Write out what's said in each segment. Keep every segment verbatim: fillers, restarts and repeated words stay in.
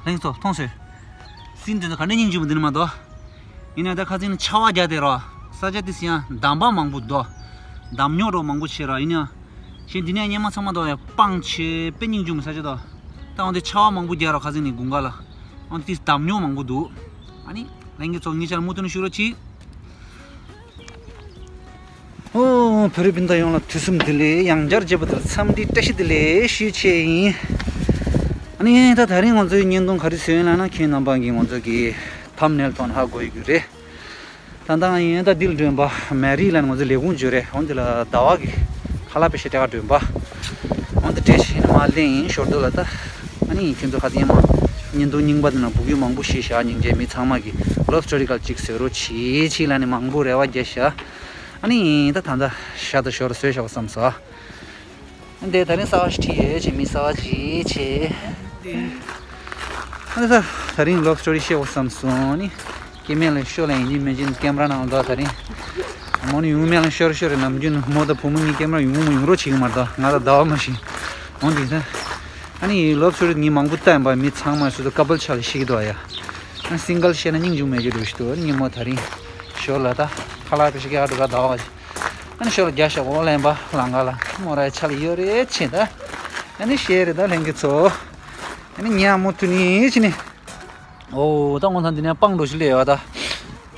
ལྷན་ཚོ་མཐོང་སོང་། སྲིན་དེ་ཚོ་ག་འདྲ་སྙིང་རྗེ་པོ་འདི་ནི་མ་གཏོགས། ཡིན་ན་ད་ཁ་སང་ནི་ཆར་པ་བརྒྱབ་དེ་རོ། ས་ཆ་དེ་སི་ཡང་འདམ་པ་མང་པོ་འདུག་འདམ་རྙོག་རོ་མང་པོ་བྱེད་རོ་ཡིན་ཡང་། ཞེས་འདི་ནས་སྙེ་མ་ཚང་མ་དོ་ཡ་སྤང་བྱེད་དཔེ་སྙིང་རྗེ་མོ་ས་ཆ་དོ། ད་འོན་ཏེ་ཆར་པ་མང་པོ་བརྒྱབ་རོ་ཁ་སང་ནི་དགུན་ཁ་ལ། འོན་ཏེ་འདམ་རྙོག་མང་པོ་འདུག་ཨ་ནི་ལྷན་རྒྱས་ཚོ་ངེད་ཅག་ལ་མུ་མཐུད་ནས་བཞུགས་རོགས་གྱིས། ཨོ། བོད་རིགས་སྤུན་ཟླ་ཡོངས་ལ་དུས་གསུམ་བདེ་ལེགས། ཡང་བསྐྱར་མཇལ་བ་དེ་ལ་འཚམས་འདྲི་བཀྲ་ཤིས་བདེ་ལེགས་ཞུ་ཆེད་ཡིན། ཨ་ནི་ད་ད་རིང་ང་ཚོའི་བརྙན་ཐུང་ག་རེ་བཟོས་ཡིན་ལབ་ན། ཁྱེད་རྣམ་པ་གིས་ང་ཚོ་གི་ཐམ་ནེལ་ཐོག་ནས་ཧ་གོ་ཡོད་ཀྱི་རེད། ད་ལྟ་ང་ཡིན་ད་འདི་ལ་མགྲོན་པོ་མེ་རི་ལ་ནི་ང་ཚོ་ལས་ཁུངས་འཇོག་རེད། འོན་ཏེ་ལ་ཟླ་བ་གི་ཁ་ལག་པེ་ཤ་སྤྲད་ག་མགྲོན་པོ། འོན་ཏེ་བྲེལ་ཞིག་ནི་མ་ལེན་ཡིན་ཞོར་དུ་ལ་ད། ཨ་ནི་ཁྱེད་ཚོ་ཁ་སང་མ་བརྙན་ཐུང་རྙིང་པ་འདི་ན་བུ་གུ་མང་པོ་ཞིག་བཞག་སྙིང་རྗེ། མི་ཚང་མ་གི་ལབ་སི་ཊོ་རི་ག་ཅིག་བཟོ་རོགས་བྱེད་ཅིག་ལབ་ནི་མང་པོ་རེ་བ་རྒྱག་ཤག་ཨ་ནི་ད་ད་ལྟ་ཞག་ད་ཞོར་བཟོས་བཞག་བསམ་སོང་། འདི་ད་རིང་གསར་པ་ཞིག་ཁྲིད་ཡོད་ཅེས་མི་གསར་པ་ཅིག་བྱས། ཨ་ནི་ད་ད་རིང་ལབ་སི་ཊོ་རི་བཤད་འོ་བསམ་སོང་ནི། སྐྱེ་དམན་ལ་ཤོ་ལ་ཡིན་གཅིག་མིན་གཅིག་ཀེམ་ར་ནང་ལ་འདུག་ད་རིང་། མོ་ནི་ཡོང་མེད་ལ་ཤོར་ཤོར་རེད། ནམ་རྒྱུན་མོ་དང་བུ་མོ་གཉིས་ཀེམ་ར་ཡོང་མོ་ཡོང་རོགས་བྱེད་ཀྱི་མ་རེད་ད། ང་ད་ཟླ་བ་མ་ཤེས། འོང་འདི་ད། ཨ་ནི་ལབ་སི་ཊོ་རི་ངས་མང་པོ་བལྟས་ཡིན་པ། མི་ཚང་མ་སོ་སོ་ཀ་པལ་ཆགས་ལ་ཤེས་ཀྱི་འདུག་ཨ་ཡ། ཨ་སིང་གལ་བཤད་ན་སྙིང་རྗེ་མེད་ཀྱི་འདུག་ཞུ་དུས་ཨ་ནི་ངས་མོ་ད་རིང་ཞོར་ལ་ད་ཁ་ལག་པེ་ཤ་རྒྱག་འགྲོ་ག་ཟླ་བ། ཨ་ནི་ཞོར་ལ་རྒྱག་ཤག་འོ་ལེན་པ་ལང་ག་ལ་མོ་ར་ཆ་ལ་ཡོད་རེད་ཆེ་ད། ཨ་ནི་ཤེས་རེད་ད་ལྷན་རྒྱས་ཚོ། ཨ་ནི་ཉ་མོ་ཐུ་ནི་ཆི་ནི། ཨོ་ད་ངོ་ཚ་འདི་ནས་སྤང་འགྲོ་ཞིག་ལས་ཡོད་ད།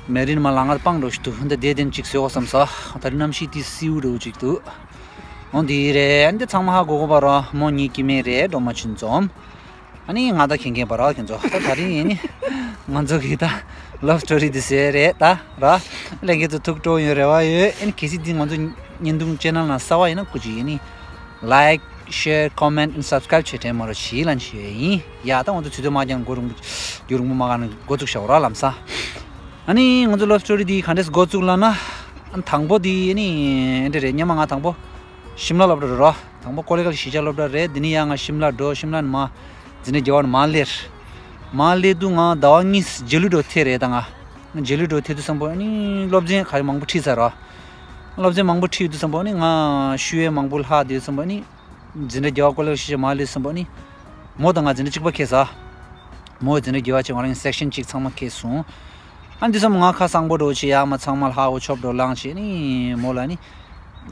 མེ་རིན་མ་ལང་ག་སྤང་འགྲོ་ཞིག་འདུག་འདི་བདེ་ལྡན་ཅིག་བཟོས་འོ་བསམ་ས། ད་རིང་གནམ་གཤིས་དེ་སིའུ་འདྲ་བོ་ཅིག་འདུག་འོ་འདི་རེད། ཨ་ནི་འདི་ཚང་མ་ཧ་གོ་གོ་བ་རོ། མོ་གཉིས་སྐྱེ་དམན་རེད། སྒྲོལ་མ་ཆུང་འཛོམས། ཨ་ནི་ང་ད་མཁྱེན་མཁྱེན་པ་ར་ཁྱེད་ཚོ་ད་ད་རིང་ཡིན་ནི། ང་ཚོ་གི་ད་ལབ་སི་ཊོ་རི་འདི་ཟེར་རེད་ད་ར། ལྷན་རྒྱས་ཚོ་ཐུགས་སྤྲོ་ཡོད་རེ་བ་ཡོད། ཨ་ནི་གལ་སྲིད་འདི་ང་ཚོ་བརྙན་ཐུང་ཆེ་ནལ་ནང་གསར་པ་ཡིན་ན་སྐུ་མཁྱེན་ཡིན་ནི། ལའིཀ་ཤེར་ཀོ་མེན་ཊི་སབ་སི་ཀ་རའིབ་བྱེད་དྲན་མ་རོ་ཞིག་ལན་ཞུ་ཡ་ཡིན། ཡ་ད་ང་ཚོ་ཚུལ་དུ་མ་ཀྱང་འགོ་རུང་རྒྱུ་རུང་མ་ག་ནས་འགོ་བཙུགས་བྱ་བ་ར་ལམ་ས། ཨ་ནི་ང་ཚོ་ལབ་སི་ཊོ་རི་འདི་ག་འདྲས་འགོ་བཙུགས་ལབ་ན། ཨ་ནི་དང་པོ་འདི་ཨ་ནི་འདི་རེད། སྔོན་མ་ང་དང་པོ་ཤིམ་ལ་སློབ་གྲྭ་རེད་རོ། དང་པོ་ཀོ་ལེ་གལ་གཞིས་ཆགས་སློབ་གྲྭ་རེད། འདི་ནས་ཡང་ང་ཤིམ་ལ་འགྲོ། ཤིམ་ལ་ནས་མ་འཛིན་གྲྭ་རྒྱག་པ་ནས་མ་སླེབས། མ་སླེབས་དུས་ང་ཟླ་བ་གཉིས་རྗེས་ལུས་འགྲོ་ཐེ་རེད་ད་ང་། རྗེས་ལུས་འགྲོ་ཐེ་དུས་ཙམ་པོ་ཨ་ནི་སློབ་ཚན་ག་རེ་མང་པོ་ཁྲིད་ཚར་རོ། སློབ་ཚན་མང་པོ་ཁྲིད་དུས་ཙམ་པོ་ཨ་ནི་ང་ཤུ་ཡས་མང་པོ་ལྷག་དུས་ཙམ་པོ་ཨ་ནི། འཛིན་གྲྭ་རྒྱག་པ་ཀོ་ལེ་གལ་གཞིས་ཆགས་མ་སླེབས་ཙམ་པོ་ཨ་ནི། མོ་དང་ང་འཛིན་གྲྭ་གཅིག་པ་ཁེལ་ས། མོ་འཛིན་གྲྭ་རྒྱག་པ་ཆེ་ང་རང་སེག་ཤན་གཅིག་ཚང་མ་ཁེལ་སོང་། ཨ་འདི་ཙམ་ང་ཁ་གསང་པོ་འགྲོ་ཆེ་ཡ་མ་ཚང་མ་ལྷག་འོ་ཆོབ་འགྲོ་ལངས་ཆེ་ནི་མོ་ལ་ནི།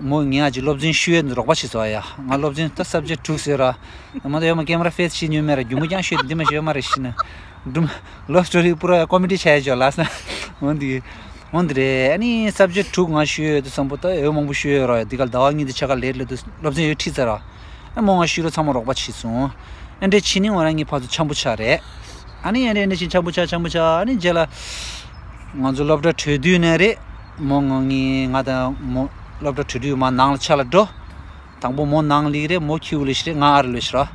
མོ་ངས་ཨ་ཅི་སློབ་ཚན་ཤུ་ཡས་རོགས་པ་བྱེད་སོ་ཡ། ང་སློབ་ཚན་ད་སབ་ཇེག་དྲུག་ཟེར་ར། མ་ད་ཡོད་མ་ཀེམ་ར་ཕེས་ཤི་ཉོས་མེད་ར། རྒྱུ་མོ་ཀྱང་ཤོད་འདི་མ་ཤོད་མ་རེད་ཤི་ན། འགྲུམ། ལབ་སི་ཊོ་རི་པུ་ར་ཡ་ཀོ་མེ་ཌི་ཆ་ཡ་ཅོ་ལ་ས། འོན་ཏེ། འོན་ཏེ་རེད། ཨ་ནི་སབ་ཇེག་དྲུག་ང་ཤུ་ཡས་ཡོད་དུས་ཙམ་པོ་ད་འོ་མང་པོ་ཤུ་ཡས་ཡོད་ར་ཡ། འདི་ག་ལ་ཟླ་བ་གཉིས་དེ་ཆ་ག་ལེ་ལེ་དུས་སློབ་ཚན་ཡོད་ཁྲིད་ཚར་ར། ཨ་མོ་ང་ཤུ་རོ་ཚང་མ་རོགས་པ་བྱེད་སོང་། ཨ་འདྲས་ཕྱི་ནི་ང་རང་གཉིས་ཕར་ཚུར་འཆམ་པོ་ཆགས་རེད། ཨ་ནི་ཨ་འདྲས་ཨ་འདྲས་ཕྱི་འཆམ་པོ་ཆགས་འཆམ་པོ་ཆགས། ཨ་ནི་རྗེས་ལ། ང་ཚོ་སློབ་གྲྭ་གྲོལ་དུས་ནས་རེད། མོ་ང་གཉིས་ང་དང་མོ་སློབ་གྲྭ་གྲོལ་དུས་མ་ནང་ལ་ཆ་ལ་འགྲོ། དང་པོ་མོ་ནང་ལ་རེད། མོ་ཁྱིའུ་ལ་ཞིག་རེད། ང་ཨ་རུ་ལ་ཞིག་ར།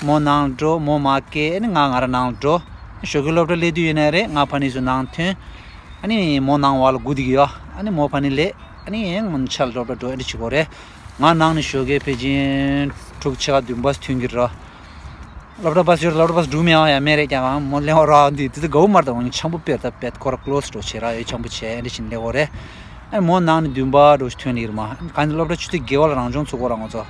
མོ་ནང་འགྲོ། མོ་མ་སྐད་ནི་ང་ང་ར་ནང་འགྲོ། ཞོགས་ཀས་སློབ་གྲྭ་སླེབས་དུས་ཡིན་ན་རེད། ང་ཕ་ནི་ཚོ་ནང་ཐོན། ཨ་ནི་མོ་ནང་བ་ལ་སྒུག་བསྡད་ཀྱི་ཡོད། ཨ་ནི་མོ་ཕ་ནི་སླེབས། ཨ་ནི་ང་ཆ་ལ་སློབ་གྲྭ་འགྲོ། ཨ་འདྲ་བྱེད་དགོས་རེད། ང་ནང་ནས་ཞོགས་ཀས་ཕལ་ཆེར་དྲུག་ཕྱེད་ཀ་བདུན་པ་ཐོན་གྱི་རེད། སློབ་གྲྭ་བ་ཡོད། སློབ་གྲྭ་བ་འགྲོ་མི་ཡང་ཡ་མེད་རེད་ཀྱང་། མོ་སླེབས་ར་འདི་དེ་ཚོ་དགའ་བོ་མར་དང་ཆམ་པོ་དཔེ་ད་དཔེ་ཁོ་ར་ཀློ་སི་འགྲོ་བྱེད་ར་ཡོད། ཆམ་པོ་བྱས་ཨ་འདྲ་བྱས་ནས་སླེབས་དགོས་རེད། ཨ་ནི་མོ་ནང་ནས་བདུན་པ་འགྲོ་ཐོན་ལེ་རེད་མ། གང་ནས་སློབ་གྲྭ་ཆུ་ཚོད་བརྒྱད་པ་ལ་རང་སྦྱོང་ཚུགས་དགོས་ར་ང་ཚོ།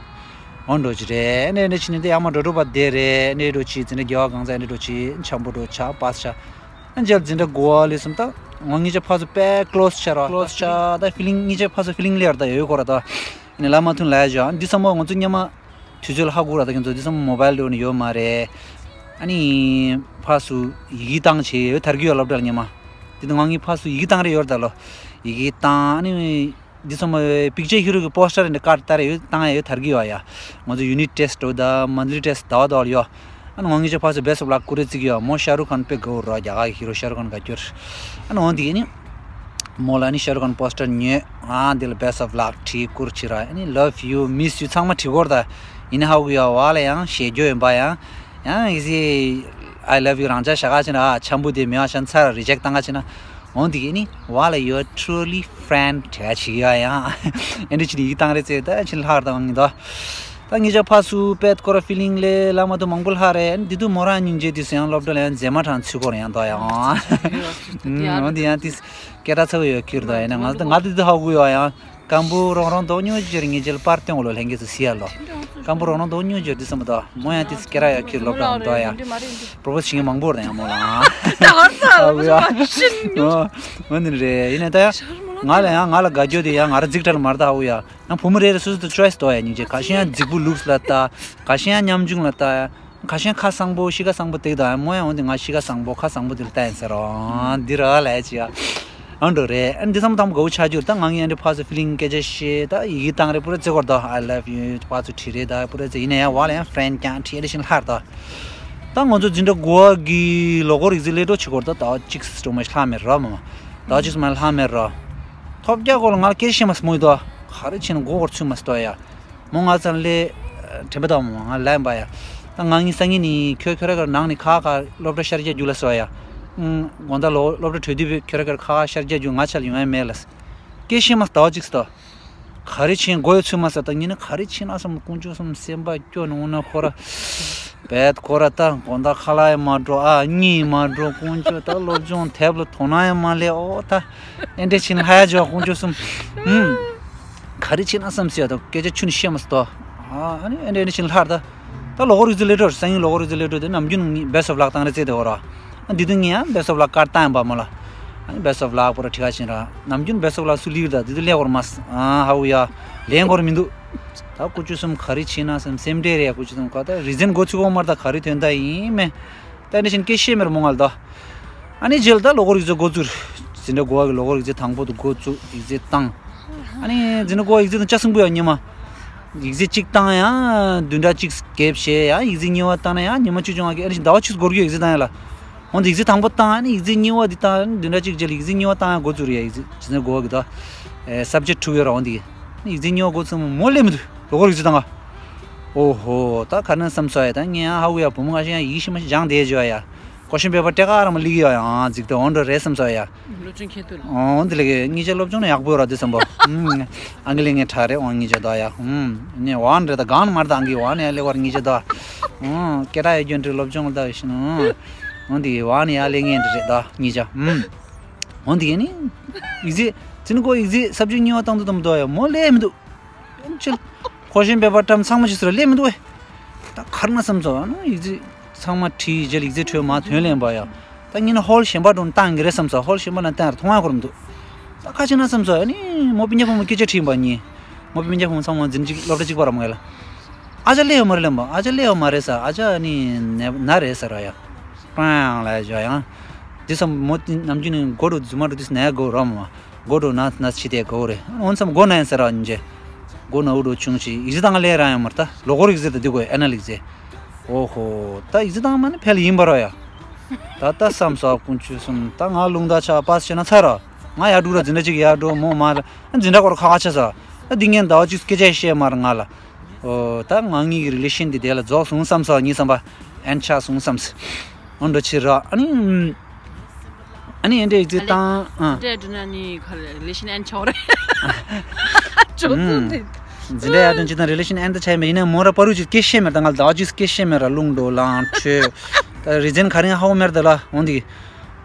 འོ་འགྲོ་གི་རེད། ཨ་ནི་ཨ་འདྲ་བྱས་ནས་དེ་ཡར་མར་འགྲོ་འགྲོ་བ་བསྡད་རེད། ཨ་ནི་འགྲོ་ཆི་འཛིན་གྲྭ་བརྒྱད་པ་གང་ཚ་ཨ་འདྲ་འགྲོ་ཆི་ཆམ་པོ་འགྲོ་ཆ་པ་ས་ཆ། ཨ་ནི་རྗེས་ལ་འཛིན་གྲྭ་དགུ་པ་སླེབས་སོང་ད། ང་གཉིས་ཆ་ཕར་ཚུར་དཔེ་ཀློ་སི་ཆགས་ར། ཀློ་སི་ཆགས་ད་ཕི་ལིང་། གཉིས་ཆ་ཕར་ཚུར་ཕི་ལིང་སླེབས་ར་ད་ཡོད་དགོས་ར་ད། ཨ་ནི་ལབ་མ་ཐུབ་ལབ་ཡ་བྱས། ཨ་ནི་འདི་ཚང་མ་ང་ཚོ་སྔོན་མ་དུས་ཚོད་ལ་ཧ་གོ་ར་ད། ཁྱེད་ཚོ་འདི་ཚང་མ་མོ་བལ་འགྲོ་ནི་ཡོད་མ་རེད། ཨ་ནི་ཕར་ཚུར་ཡི་གེ་བཏང་བྱས་ཡོད་དར་གྱི་ཡོད་སློབ་གྲྭ་ལ་སྔོན་མ། དེ་དུས་ང་གཉིས་ཕར་ཚུར་ཡི་གེ་བཏང་རེ་ཡོད་ར་ད་ལོ། ཡི་གེ་བཏང་། ཨ་ནི་འདི་ཚང་མ་པིག་ཅར་ཧི་རོ་གི་པོ་སི་ཊར་འདི་ཀར་ལྟ་རེ་ཡོད་བཏང་ཡ་ཡོད་དར་གྱི་ཡོད་ཡ། ང་ཚོ་ཡུ་ནིཊ་ཊེ་སི་ཊི་འགྲོ་ད་མན་ཐ་ལི་ཊེ་སི་ཊི་ཟླ་བ་ཟླ་བ་ལ་ཡོད། ཨ་ནི་ང་གཉིས་ཆ་ཕར་ཚུར་བེ་སི་ཊི་ཨོཕ་ལག་ཀུ་རེ་བརྩི་གི་ཡོད། མོ་ཤ་རུ་ཁན་དཔེ་དགའ་བོ་ར། རྒྱ་གར་གྱི་ཧི་རོ་ཤ་རུ་ཁན་དགའ་སྐྱོར། ཨ་ནི་འོ་འདི་ཨ་ནི་མོ་ལ་ཨ་ནི་ཤ་རུ་ཁན་པོ་སི་ཊར་ཉོས། ཨ་འདི་ལ་བེ་སི་ཊི་ཨོཕ་ལག་བྲིས་བསྐུར་བྱས་ར། ཨ་ནི་ལབ་ཡུ་མི་སི་ཡུ་ཚང་མ་བྲིས་སྐོར་ད། ཡིན་ན་ཧ་གོ་ཡོད། བ་ལ་ཡང་ཞེ་རྒྱུ་ཡིན་པ་ཡང་། ཡང་ཨི་ཟི་ཨའི་ལབ་ཡུ་རང་ཅག་ཞག་ཁ་ཕྱིན་ན་ཨ་ཆམ་པོ་དེ་མེད་པ་ཤ་ཚར་རི་ཇེག་བཏང་ག་ཕྱིན་ན། འོ་འདི་ཨ་ནི་བ་ལ་ཡུ་ཨར་ཊུ་རུ་ལི་ཧྥེན་དྲ་བྱེད་ཡ་ཡང་། ཨ་འདི་ཕྱིན་ཡི་གེ་བཏང་རེ་ཚེ་ད་ཕྱིན་ལྷག་ར་ད་འོང་གི་འདུག་ད་ངེད་ཅག་ཕར་ཚུར་དཔེ་སྐོར་ཕི་ལིང་ལས་ལ་མ་ཐུབ་མང་པོ་ལྷག་རེད། འདི་དུས་མོ་རང་སྙིང་རྗེ་དུས་སུ་ཡང་སློབ་གྲྭ་ལ་ཡང་མཛེས་མ་དྲང་ཚུལ་སྐོར་ཡང་དོ་ཡང་། འོ་འདི་ཡང་དུས་སྐད་གྲགས་ཚ་བོ་ཡོད་ཁྱེར་དོ་ཡིན་ན་ང་ང་དུས་དུ་ཧ་གོ་ཡོད་ཡང་། སྐམ་པོ་རོང་རོང་མདོག་ཉོ་ཅེར་ངེད་ཅག་ལ་པར་སྟོན་འོ་ལོ་ལྷན་རྒྱས་ཚོ་སི་ཡ་ལོ། སྐམ་པོ་རོགས་རང་དོ་ཉུང་བརྗོད་འདི་བསམ་པ་དོ་མོ་ཡང་དེ་སྐེ་ར་ཡ་ཁྱེར་སློབ་གྲྭ་འགྲོ་ཡ། པོ་རོ་པོ་ཟེ་བྱེད་མཁན་མང་པོ་རེད་ཡང་མོ་ལ། ཨ་ཡ། ཨོ་འོ་འདི་རེད་ཡིན་ན་ད་ཡ། ང་ལ་ཡང་ང་ལ་དགའ་རྒྱུ་དེ་ཡང་ང་ར་རྫིག་ཁྲ་ལ་མ་རེད་ད་ཧ་གོ་ཡ། ཡང་བུ་མོ་རེ་རེ་སོ་སོ་དུ་choice་འདུག་ཡ། སྙིང་རྗེ། ཁ་ཤས་ཡང་རྫིག་པོ་looks ལ་ལྟ། ཁ་ཤས་ཡང་ཉམ་ཆུང་ལ་ལྟ། ཁ་ཤས་ཁ་བཟང་པོ་གཤིས་ཀ་བཟང་པོ་དེ་ག་ད་མོ་ཡང་འོན་ཏེ་ང་གཤིས་ཀ་བཟང་པོ་ཁ་བཟང་པོ་དེ་ལ་ལྟ་ཡིན་ཟེར་རོ། འདི་ར་ལས་ཅི་ཡ། ཨ་འགྲོ་རེད། ཨ་འདི་ཚང་མ་དང་པོ་དགའ་བོ་ཆགས་རྒྱུར་ད་ང་ངའི་ཨ་འདྲེ་ཕར་ཚུར་feeling སྐད་ཆ་བཤད་ད་ཡི་གེ་བཏང་རེད། པུ་ར་བརྩི་བར་ད་I love you ཕར་ཚུར་བྲིས་རེད། ད་པུ་ར་བརྩི་ཡིན་ན་ཡང་བ་ལ་ཡང་friend རྐྱང་བྲིས་ཨ་འདྲེ་བཞིན་ལྷར་ད། ད་ང་ཚོ་འཛིན་གྲྭ་དགུ་པ་གི་ལོ་གོ་རིག་རྩིས་ལས་འགྲོ་བྱེད་སྐོར་ད་ཟླ་བ་གཅིག་སྤྲོ་མ་ལྷག་མེད་ར་མ་མ། ཟླ་བ་གཅིག་མ་ལྷག་མེད་ར། ཐོབ་རྒྱག་སྐོར་ལ་ང་ལ་སྐད་ཆ་བཤད་མ་སོང་མོ་ཡི་དོ། ག་རེ་བྱས་ན་མགོ་སྐོར་ཚུད་མ་སོང་དོ་ཡ། མོ་ང་ཚང་ལས་དྲན་པ་དང་མོ་ང་ལན་པ་ཡ། ད་ང་ངི་སང་ཉིན་ནི་ཁྱོད་ཁྱོད་ར་གར་ནང་ནི་ཁ་ཁ་སློབ་གྲྭ་ཤར་རྒྱག་རྒྱུ་ལ་སོ་ཡ། ཨུམ། དགོང་དག་ལོ་སློབ་གྲྭ་གྲོལ་དུས་ཁྱོད་ར་གར་ཁ་ཤར་རྒྱག་རྒྱུ་ང་ཆ་ལ་ཡོང་ཡ་མེད་ལ། སྐད་ཤེས་མ་ཟླ་བ་གཅིག་སྟོ། ག་རེ་ཕྱིན་མགོ་ཡོད་ཚུད་མ་ཟ་ད་ཉིན་ནི་ག་རེ་ཕྱིན་ཨ་སམ་དཀོན་མཆོག་སམ་སེམས་པ་སྐྱོ་ནོ་ན་ཁོ་ར། བད་ཁོ་ར་ད་དགོང་དག་ཁ་ལག་ཡང་མ་འགྲོ་ཨ་གཉིད་མ་འགྲོ་དཀོན་མཆོག་ད་སློབ་སྦྱོང་དེབ་ལ་དོ་སྣང་ཡང་མ་ལས་ཨོ་ད། ཨེ་འདྲས་ཕྱིན་ལྷ་ཡ་འཇོག་དཀོན་མཆོག་སམ། ཧུམ། ག་རེ་ཕྱིན་ཨ་སམ་སི་ཡ་ད་སྐད་ཆ་ཆུ་ནི་བཤད་མ་སྟོ། ཨ་ཨ་ནི་ཨེ་འདྲས་ཨེ་འདྲས་ཕྱིན་ལྷར་ད། ད་ལོ་གོ་རིག་རྩིས་ལས་འགྲོ་སང་ཉིན་ལོ་གོ་རིག་རྩིས་ལས་འགྲོ་དེ་ནམ་རྒྱུན་ངི་best of luck བཏང་རེ་རྩེ་དེ་འོ་ར། ཨ་འདི་དུས་ངི་ཡང་best of luck card བཏང་ཡང་པ་མོ་ལ། ཨ་ནི་best of luck པོ་ར་ཁྲི་ཁ་ཕྱིན་ར་ནམ་རྒྱུན་best of luck སུ་ལིར་ད་འདི་དུས་ལས་གོར་མ་ཨ་ཧ་ཝུ་ཡ། ལས་གོར་མི་འདུག་ད་ཀུ་ཅུ་སུམ་ག་རེ་ཕྱིན་ཨ་སམ་སེམས་ཁྲལ་རེད་ཡ། ཀུ་ཅུ་སུམ་ག་ད་རི་ཛན་གོ་ཚུགས་གོ་མར་ད་ག་རེ་དོན་ད་ཡིན་མེ། ད་ནི་ཕྱིན་སྐད་ཤེས་མེར་མོ་ང་ལ་ད། ཨ་ནི་རྗེས་ལ་ད་ལོ་གོ་རིག་རྩིས་འགོ་བཙུགས། འཛིན་གྲྭ་དགུ་པ་གི་ལོ་གོ་རིག་རྩིས་དང་པོ་དུ་འགོ་བཙུགས་ཡིག་རྩིས་བཏང་། ཨ་ནི་འཛིན་གྲྭ་དགུ་པ་ཡིག་རྩིས་དང་ལྕགས་སྲིན་པོ་ཡང་ཉི་མ། ཡིག་རྩིས་གཅིག་བཏང་ཡང་བདུན་ཕྲག་གཅིག་གེབ་བྱས་ཡང་ཡིག་རྩིས་གཉིས་པ་བཏང་ན་ཡང་ཉི་མ་བཅུ་བཅོ་ལྔ་གི་ཨ་ནི་ཟླ་བ་གཅིག་འགོར་རྒྱུ་ཡིག་རྩིས་བཏང་ཡ་ལ། འོན་ཏེ་ཡིག་རྩིས་དང་པོ་བཏང་ཨ་ནི་ཡིག་རྩིས་གཉིས་པ་འདི་བཏང་ཨ་ནི་བདུན་ཕྲག་གཅིག་རྗེས་ལ་ཡིག་རྩིས་གཉིས་པ་བཏང་ཡང་འགོ་བཙུགས་རེད་ཡ། ཡིག་རྩིས་འཛིན་གྲྭ་དགུ་པ་གི་ད། subject two ཡོད་ར་འོན་ཏེ། ཡིག་རྩིས་གཉིས་པ་འགོ་ཚུགས་མོ་སླེབས་མི་འདུག་ལོ་གོ་རིག་རྩིས་བཏང་ཨ། ཨོ་ཧོ་ད་ག་ན་བསམ་སོ་ཡ་ད་ངས་ཡང་ཧ་ཝུ་ཡ་བུ་མོ་ང་ཞིག་ཡང་ཡིག་ཤི་མ་ཤི་སྦྱང་བསྡད་བྱོས་ཡ། ཀོ་ཤན་པེ་པར་སྤྲད་ག་ར་མ་ལི་གི་ཡོད་ཡང་ཟིག་ཏུ་འོང་འགྲོ་རེད་བསམ་སོ་ཡ། སློབ་སྦྱོང་ཁྱད་དུ་ལ། འོང་འདི་ལ་གི་ངེད་ཅག་སློབ་སྦྱོང་ནི་ཡག་པོ་ཡོད་ར་དུ་བསམ་པོ། ཨང་ཀི་ལས་ངས་ཁྲ་རེད་འོང་ངེད་ཅག་ད་ཡ། ནས་ཝང་རེད་ད་གང་མར་ད་ཨང་ཀི་ཝང་ནས་ལེ་བར་ངེད་ཅག་ད། སྐད་གྲགས་ཡོད་རྒྱུ་འདྲི་སློབ་སྦྱོང་ལ་ད་ཡོད་ཤི་ནོ། འོང་འདི་ཝང་ནས་ཡ་ལེ་ངས་འདྲི་རེད་ད་ངེད་ཅག་འོང་འདི་གི་ནི། ཡིག་རྩིས། ཚིན་གོ་ཡིག་རྩིས་ས་བཅད་གཉིས་པ་བཏང་དུ་དམ་དོ་ཡ་མོ་ལེ་མི་འདུག་ཅིལ། ཁོ་ཤེན་པེ་པར་བཀྲམ་ཚང་མ་ཞིག་ཟེར་ལེ་མི་འདུག་ཨེ། ད་ཁར་ན་བསམ་ཚོ་ཨ་ན་ཡིག་རྩིས་ཚང་མ་བྲིས་རྗེས་ལ་ཡིག་རྩིས་འཕྲོས་མ་ཐོན་ལེན་པ་ཡ། ད་ཉིན་ཧོལ་གཞན་པ་འགྲོ་ན་བཏང་གི་རེད་བསམ་ཚོ་ཧོལ་གཞན་པ་ན་བཏང་ར་མཐོང་ཡ་ཁོར་མི་འདུག་ད་ཁ་ཆེ་ན་བསམ་ཚོ་ཨ་ནི་མོ་པི་ཉ་ཕོ་མོ་སྐད་ཆ་དྲིས་པ་གཉིས། མོ་པི་ཉ་ཕོ་མོ་ཚང་མ་འཛིན་གཅིག་སློབ་གྲྭ་གཅིག་པ་ར་མ་ག་ལ། ཨ་ཅག་ལེ་ཡོད་མ་རེད་ལེན་པ་ཨ་ཅག་ལེ་ཡོད་མ་རེད་ས་ཨ་ཅག་ཨ་ནི་ན་རེད་ས་ར་ཡ། པང་ལ་ཡ་ཡང་། དེ་བསམ་མོ་ནམ་རྒྱུན་ནི་སྒོ་འགྲོ་རྫུན་མ་འགྲོ་དུས་ན་ཡ་སྒོ་ར་མོ། སྒོ་འགྲོ་ན་ན་ཕྱི་དེ་སྒོ་རེད། འོན་ཙམ་སྒོ་ན་ཡིན་ཟེར་ར་ཉིན་རྗེ། སྒོ་ན་འུ་འགྲོ་ཆུང་ཞིག་ཡིག་རྩིས་བཏང་ལས་རང་ཡང་མར་ད་ལོ་གོར་ཡིག་རྩིས་ད་འདི་དགོས་ཨེ་ན་ལིག་རྩིས། ཨོ་ཧོ་ད་ཡིག་རྩིས་བཏང་མ་ནི་ཕལ་ཡིན་པ་ར་ཡ། ད་ད་བསམ་ས་ཀུན་ཆུ་གསུམ་ད་ང་རླུང་རྟ་ཆག་པ་སེ་ན་ཚར་ར། ང་ཡར་འགྲོ་ར་འཛིན་གྲྭ་གཅིག་ཡར་འགྲོ་མོ་མར་འཛིན་གྲྭ་སྐོར་ཁ་ཁ་ཆ་ས། ད་འདི་ངས་ཟླ་བ་གཅིག་སྐད་ཆ་བཤད་མར་ང་ལ། ཨོ་ད་ང་གཉིས་ཀྱི་རི་ལེ་ཤན་འདི་དེ་ལ་རྫོགས་སོང་བསམ་ས་ཉིན་བསམ་པ། ཨན་ཆགས་སོང་བསམ་ས། འོ་འགྲོ་ཕྱིར་ར་ཨ་ནི། ཨ་ནི་ཨེ་འདྲས་ཡིག་རྩིས་བཏང་ཨ། འདྲས་འདྲ་ན་ནི་ཁ་རེ་ལེ་ཤན་ཨན་ཆགས་རེད། ཅོ་ཙུ་འདི། འཛིན་གྲྭ་ཡར་ཐོན་ཅི་དང་རི་ལེ་ཤན་ཨན་ད་ཆགས་མེད་ཡིན་ན་མོ་ར་པ་རུ་ཅིག་སྐད་ཤེས་མེད་ད་ང་ཟླ་བ་གཅིག་སྐད་ཤེས་མེད་ར་རླུང་འགྲོ་ལངས་ཁྲོས། ད་རི་ཛན་ག་རེ་ཧ་གོ་མེད་ད་ལ་འོ་འདི།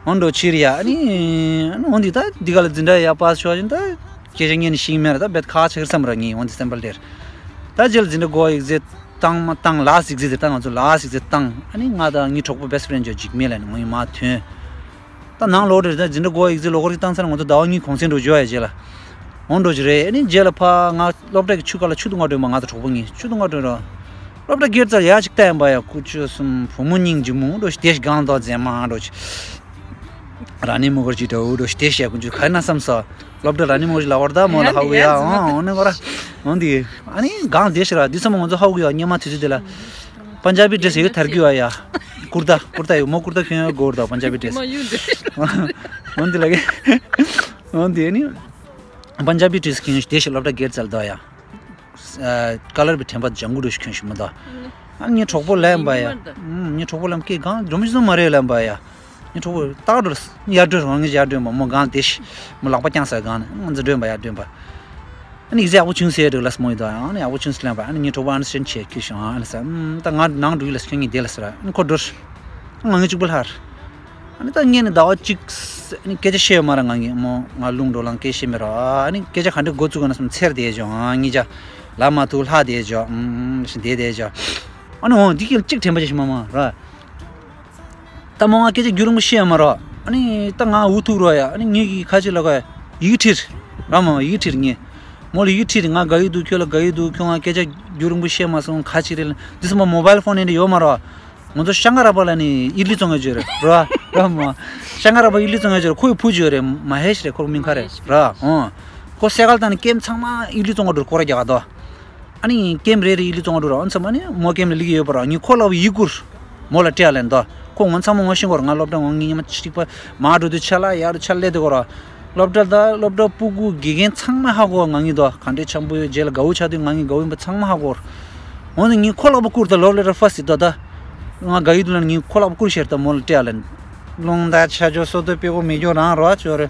འོ་འགྲོ་ཕྱིར་ཡ་ཨ་ནི། འོ་འདི་ད་འདི་ག་ལ་འཛིན་གྲྭ་ཡར་པ་ཤོག་ཅིན་ད། སྐད་ཆ་ངས་ནི་ཤིང་མེར་ད་བེད་ཁ་ཆེར་བསམ་ར་ངས་འོན་ཏེ་སེམས་པ་ལེར། ད་རྗེས་ལ་འཛིན་གྲྭ་དགུ་པ་ཡིག་རྩིས་བཏང་མ་བཏང་ལ་ཡིག་རྩིས་དེ་ད་ང་ཚོ་ལ་ཡིག་རྩིས་བཏང་ཨ་ནི་ང་དང་ངའི་གྲོགས་པོ་best friend ཅོ་འཇིགས་མེད་ལ་ནི་ངོ་ཡི་མ་ཐོན། ད་ནང་ལོག་འགྲོ་རེད་ད་འཛིན་གྲྭ་དགུ་པ་ཡིག་རྩིས་ལོ་གོ་རིག་བཏང་ཚར་ང་ཚོ་ཟླ་བ་གཉིས་གུང་སེང་འགྲོ་འཇོག་ཡ་རྗེས་ལ། འོང་འགྲོ་རྒྱུ་རེད་ཨ་ནི་རྗེས་ལ་ཕ་ང་སློབ་གྲྭ་གི་ཆུ་ཁ་ལ་ཆུ་དུང་ང་སྒྲོན་པ་ང་དང་གྲོགས་པོ་གཉིས་ཆུ་དུང་ང་སྒྲོན་ར། སློབ་གྲྭ་སྒེར་རྩར་ཡ་ཅིག་བལྟ་ཡིན་པ་ཡ་ཁུ་ཆུ་གསུམ་བུ་མོ་སྙིང་རྗེ་མོ་འགྲོ་ཞིག་དེ་ཞིག་གང་དང་མཛེས་མ་འགྲོ་ཞིག་ར་ནི་མུ་གར་ཇི་འདྲ་འུ་འགྲོ་ཞིག་དེ་བཤད་ཀུན་ཆུ་ག་ན་བསམ་ས། སློབ་གྲྭ་ར་ནི་མུ་གར་ཇི་ལ་བར་ད་མོ་ལ་ཧ་གོ་ཡ་ཨོ་ཨོ་ནི་གོ་ར། འོ་འདི། ཨ་ནི་གང་དེ་ཞིག་ར་འདི་ཚོ་མོ་ང་ཚོ་ཧ་གོ་ཡ་སྙེ་མ་དུས་ཚོད་དེ་ལ། པན་ཇ་བི་ཌེ་སི་ཡོད་ཐར་གི་བ་ཡ། ཀུར་ཏ་ཀུར་ཏ་ཡོད་མོ་ཀུར་ཏ་གྱོན་ཡ་གོ་ར་ད་པན་ཇ་བི་ཌེ་སི། འོ་འདི་ལ་གི། འོ་འདི་ནི། པན་ཇ་བི་ཌེ་སི་གྱོན་ཞིག་དེ་ཞིག་སློབ་གྲྭ་སྒེར་རྩར་ད་ཡ། ཀ་ལར་བི་དྲན་པ་ལྗང་གུ་རུ་ཞིག་གྱོན་ཞིག་མི་འདུག་ཨ་ངའི་གྲོགས་པོ་ལན་པ་ཡ། ངའི་གྲོགས་པོ་ལན་སྐད་གང་འགྲོ་མི་ཞིག་མ་རེད་ལན་པ་ཡ། ངའི་གྲོགས་པོ་ཏག་འགྲོ་ཡར་འགྲོ་རང་ངས་ཡར་འགྲོ་མ་མོ་གང་དེ་ཞིག་མོ་ལག་པ་བརྐྱངས་ས་གང་ནས་ང་ཚོ་འགྲོ་པ་ཡར་འགྲོ་པ། ཨ་ནི་ཡག་པོ་བྱུང་ཟེར་འགྲོ་ལ་སྨོ་ཡི་དོ་ཨ་ནི་ཡག་པོ་བྱུང་ཟེར་ལན་པ་ཨ་ནི་ངའི་གྲོགས་པོ་ཨ་ནི་སེམས་ཆེ་ཁྱེར་ཤོག་ཨ་ལ་ས་ཨམ་ད་ང་ནང་འགྲོ་ཡི་ལ་ཁྱོད་ངའི་དེ་ལ་ཟེར་ཨ་ནི་ཁོ་འགྲོ། ང་ངའི་གཅིག་པུ་ལྷར། ཨ་ནི་ད་ངས་ནི་ཟླ་བ་གཅིག་ཨ་ནི་སྐད་ཆ་བཤད་ཡོད་མ་ར་ང་ངས་མོ་ང་རླུང་འགྲོ་ལང་སྐད་བཤད་མེད་ར་ཨ་ནི་སྐད་ཆ་ག་འདྲ་འགོ་བཙུགས་ག་ན་སམ་ཚེར་དེ་བྱུང་ཨ་ངེད་ཅག་ ལ་མ་ཐུག་ལྷག་བསྡད་ཅོག་ཨུམ་ཞིག་བསྡད་བསྡད་ཅོག་ཨ་ནི་འོང་འདི་གིས་གཅིག་དྲན་པ་ཅིག་ཞིག་མ་མ་ར། ད་མོ་ང་སྐད་ཆ་རྒྱུན་རིང་པོ་བཤད་མ་རོགས། ཨ་ནི་ད་ང་འུ་ཐུག་རོགས་ཡ། ཨ་ནི་ངེད་ཀྱི་ཁ་ཅིག་ལ་ག་ཡིག་ཁྲིར་ར་མ་ཡིག་ཁྲིར་ངས་མོ་ལ་ཡིག་ཁྲིར་ང་དགའ་ཡི་འདུག་ཁྱོད་ལ་དགའ་ཡི་འདུག་ཁྱོད་ང་སྐད་ཆ་རྒྱུན་རིང་པོ་བཤད་མ་སོང་ཁ་ཅིག་རེད་ལ་འདི་སོ་མ་མོ་བལ་ཕོན་ཡིན་འདྲ་ཡོད་མ་རོགས། ང་ཚོ་ཤང་ཀ་ར་པ་ལ་ནི་ཨི་ལི་བཙོང་ཡ་ཅིག་ཡོད་རེད་ར་ར་མ། ཤང་ཀ་ར་པ་ཨི་ལི་བཙོང་ཡ་ཅིག་ཡོད་རེད། ཁོའི་བུ་ཅིག་ཡོད་རེད། མ་ཧེ་ཤི་རེད་ཁོ་མིང་ཁ་རེད་ར། ཨོ་ཁོ་སེ་ཀལ་དང་ནི་ཀེམ་ཚང་མ་ཨི་ལི་བཙོང་ག་འགྲོ་ཁོ་ར་རྒྱག་ག་དོ། ཨ་ནི་ཀེམ་རེ་རེ་ཨི་ལི་བཙོང་ག་འགྲོ་ར། ཨ་ནི་ཚང་མ་ནི་མོ་ཀེམ་ལ་ལི་གི་ཡོད་པ་ར། ངས་ཁོ་ལ་ཡི་གུར་མོ་ལ་སྤྲད་ལེན་དོ། ཁོ་ངོ་ཚང་མ་ངོ་ཤེས་གོ་ར། ང་སློབ་གྲྭ་ངོ་ངའི་ཉི་མ་གཅིག་པ་མ་འགྲོ་དུས་ཆ་ལ་ཡར་ཆ་ལེ་དེ་གོ་ར། སློབ་གྲྭ་ད་སློབ་གྲྭ་སྤུ་གུ་དགེ་རྒན་ཚང་མ་ཧ་གོ་ང་ངི་དོ། ག་འདྲའི་འཆམ་པོ་ཡོད་རྗེས་ལ་དགའ་བོ་ཆགས་དུས་ང་ངི་དགའ་བོ་ཡིན་པ་ཚང་མ་ཧ་གོ་ར། འོ་ནི་ངས་ཁོ་ལག་པ་བསྐུར་ད་ལོབ་ལེ་ར་ཧྥ་སི་དོ་ད། ང་དགའ་ཡི་འདུག་ལ་ངས་ཁོ་ལག་པ་བསྐུར་ཤེར་ད་མོ་ལ་སྤྲད་ལེན། རླུང་རྟ་ཆ་ཇོ་སོ་ཏོ་པེ་གོ་མི་ཇོ་རང་རོ་ཅོ་རེ།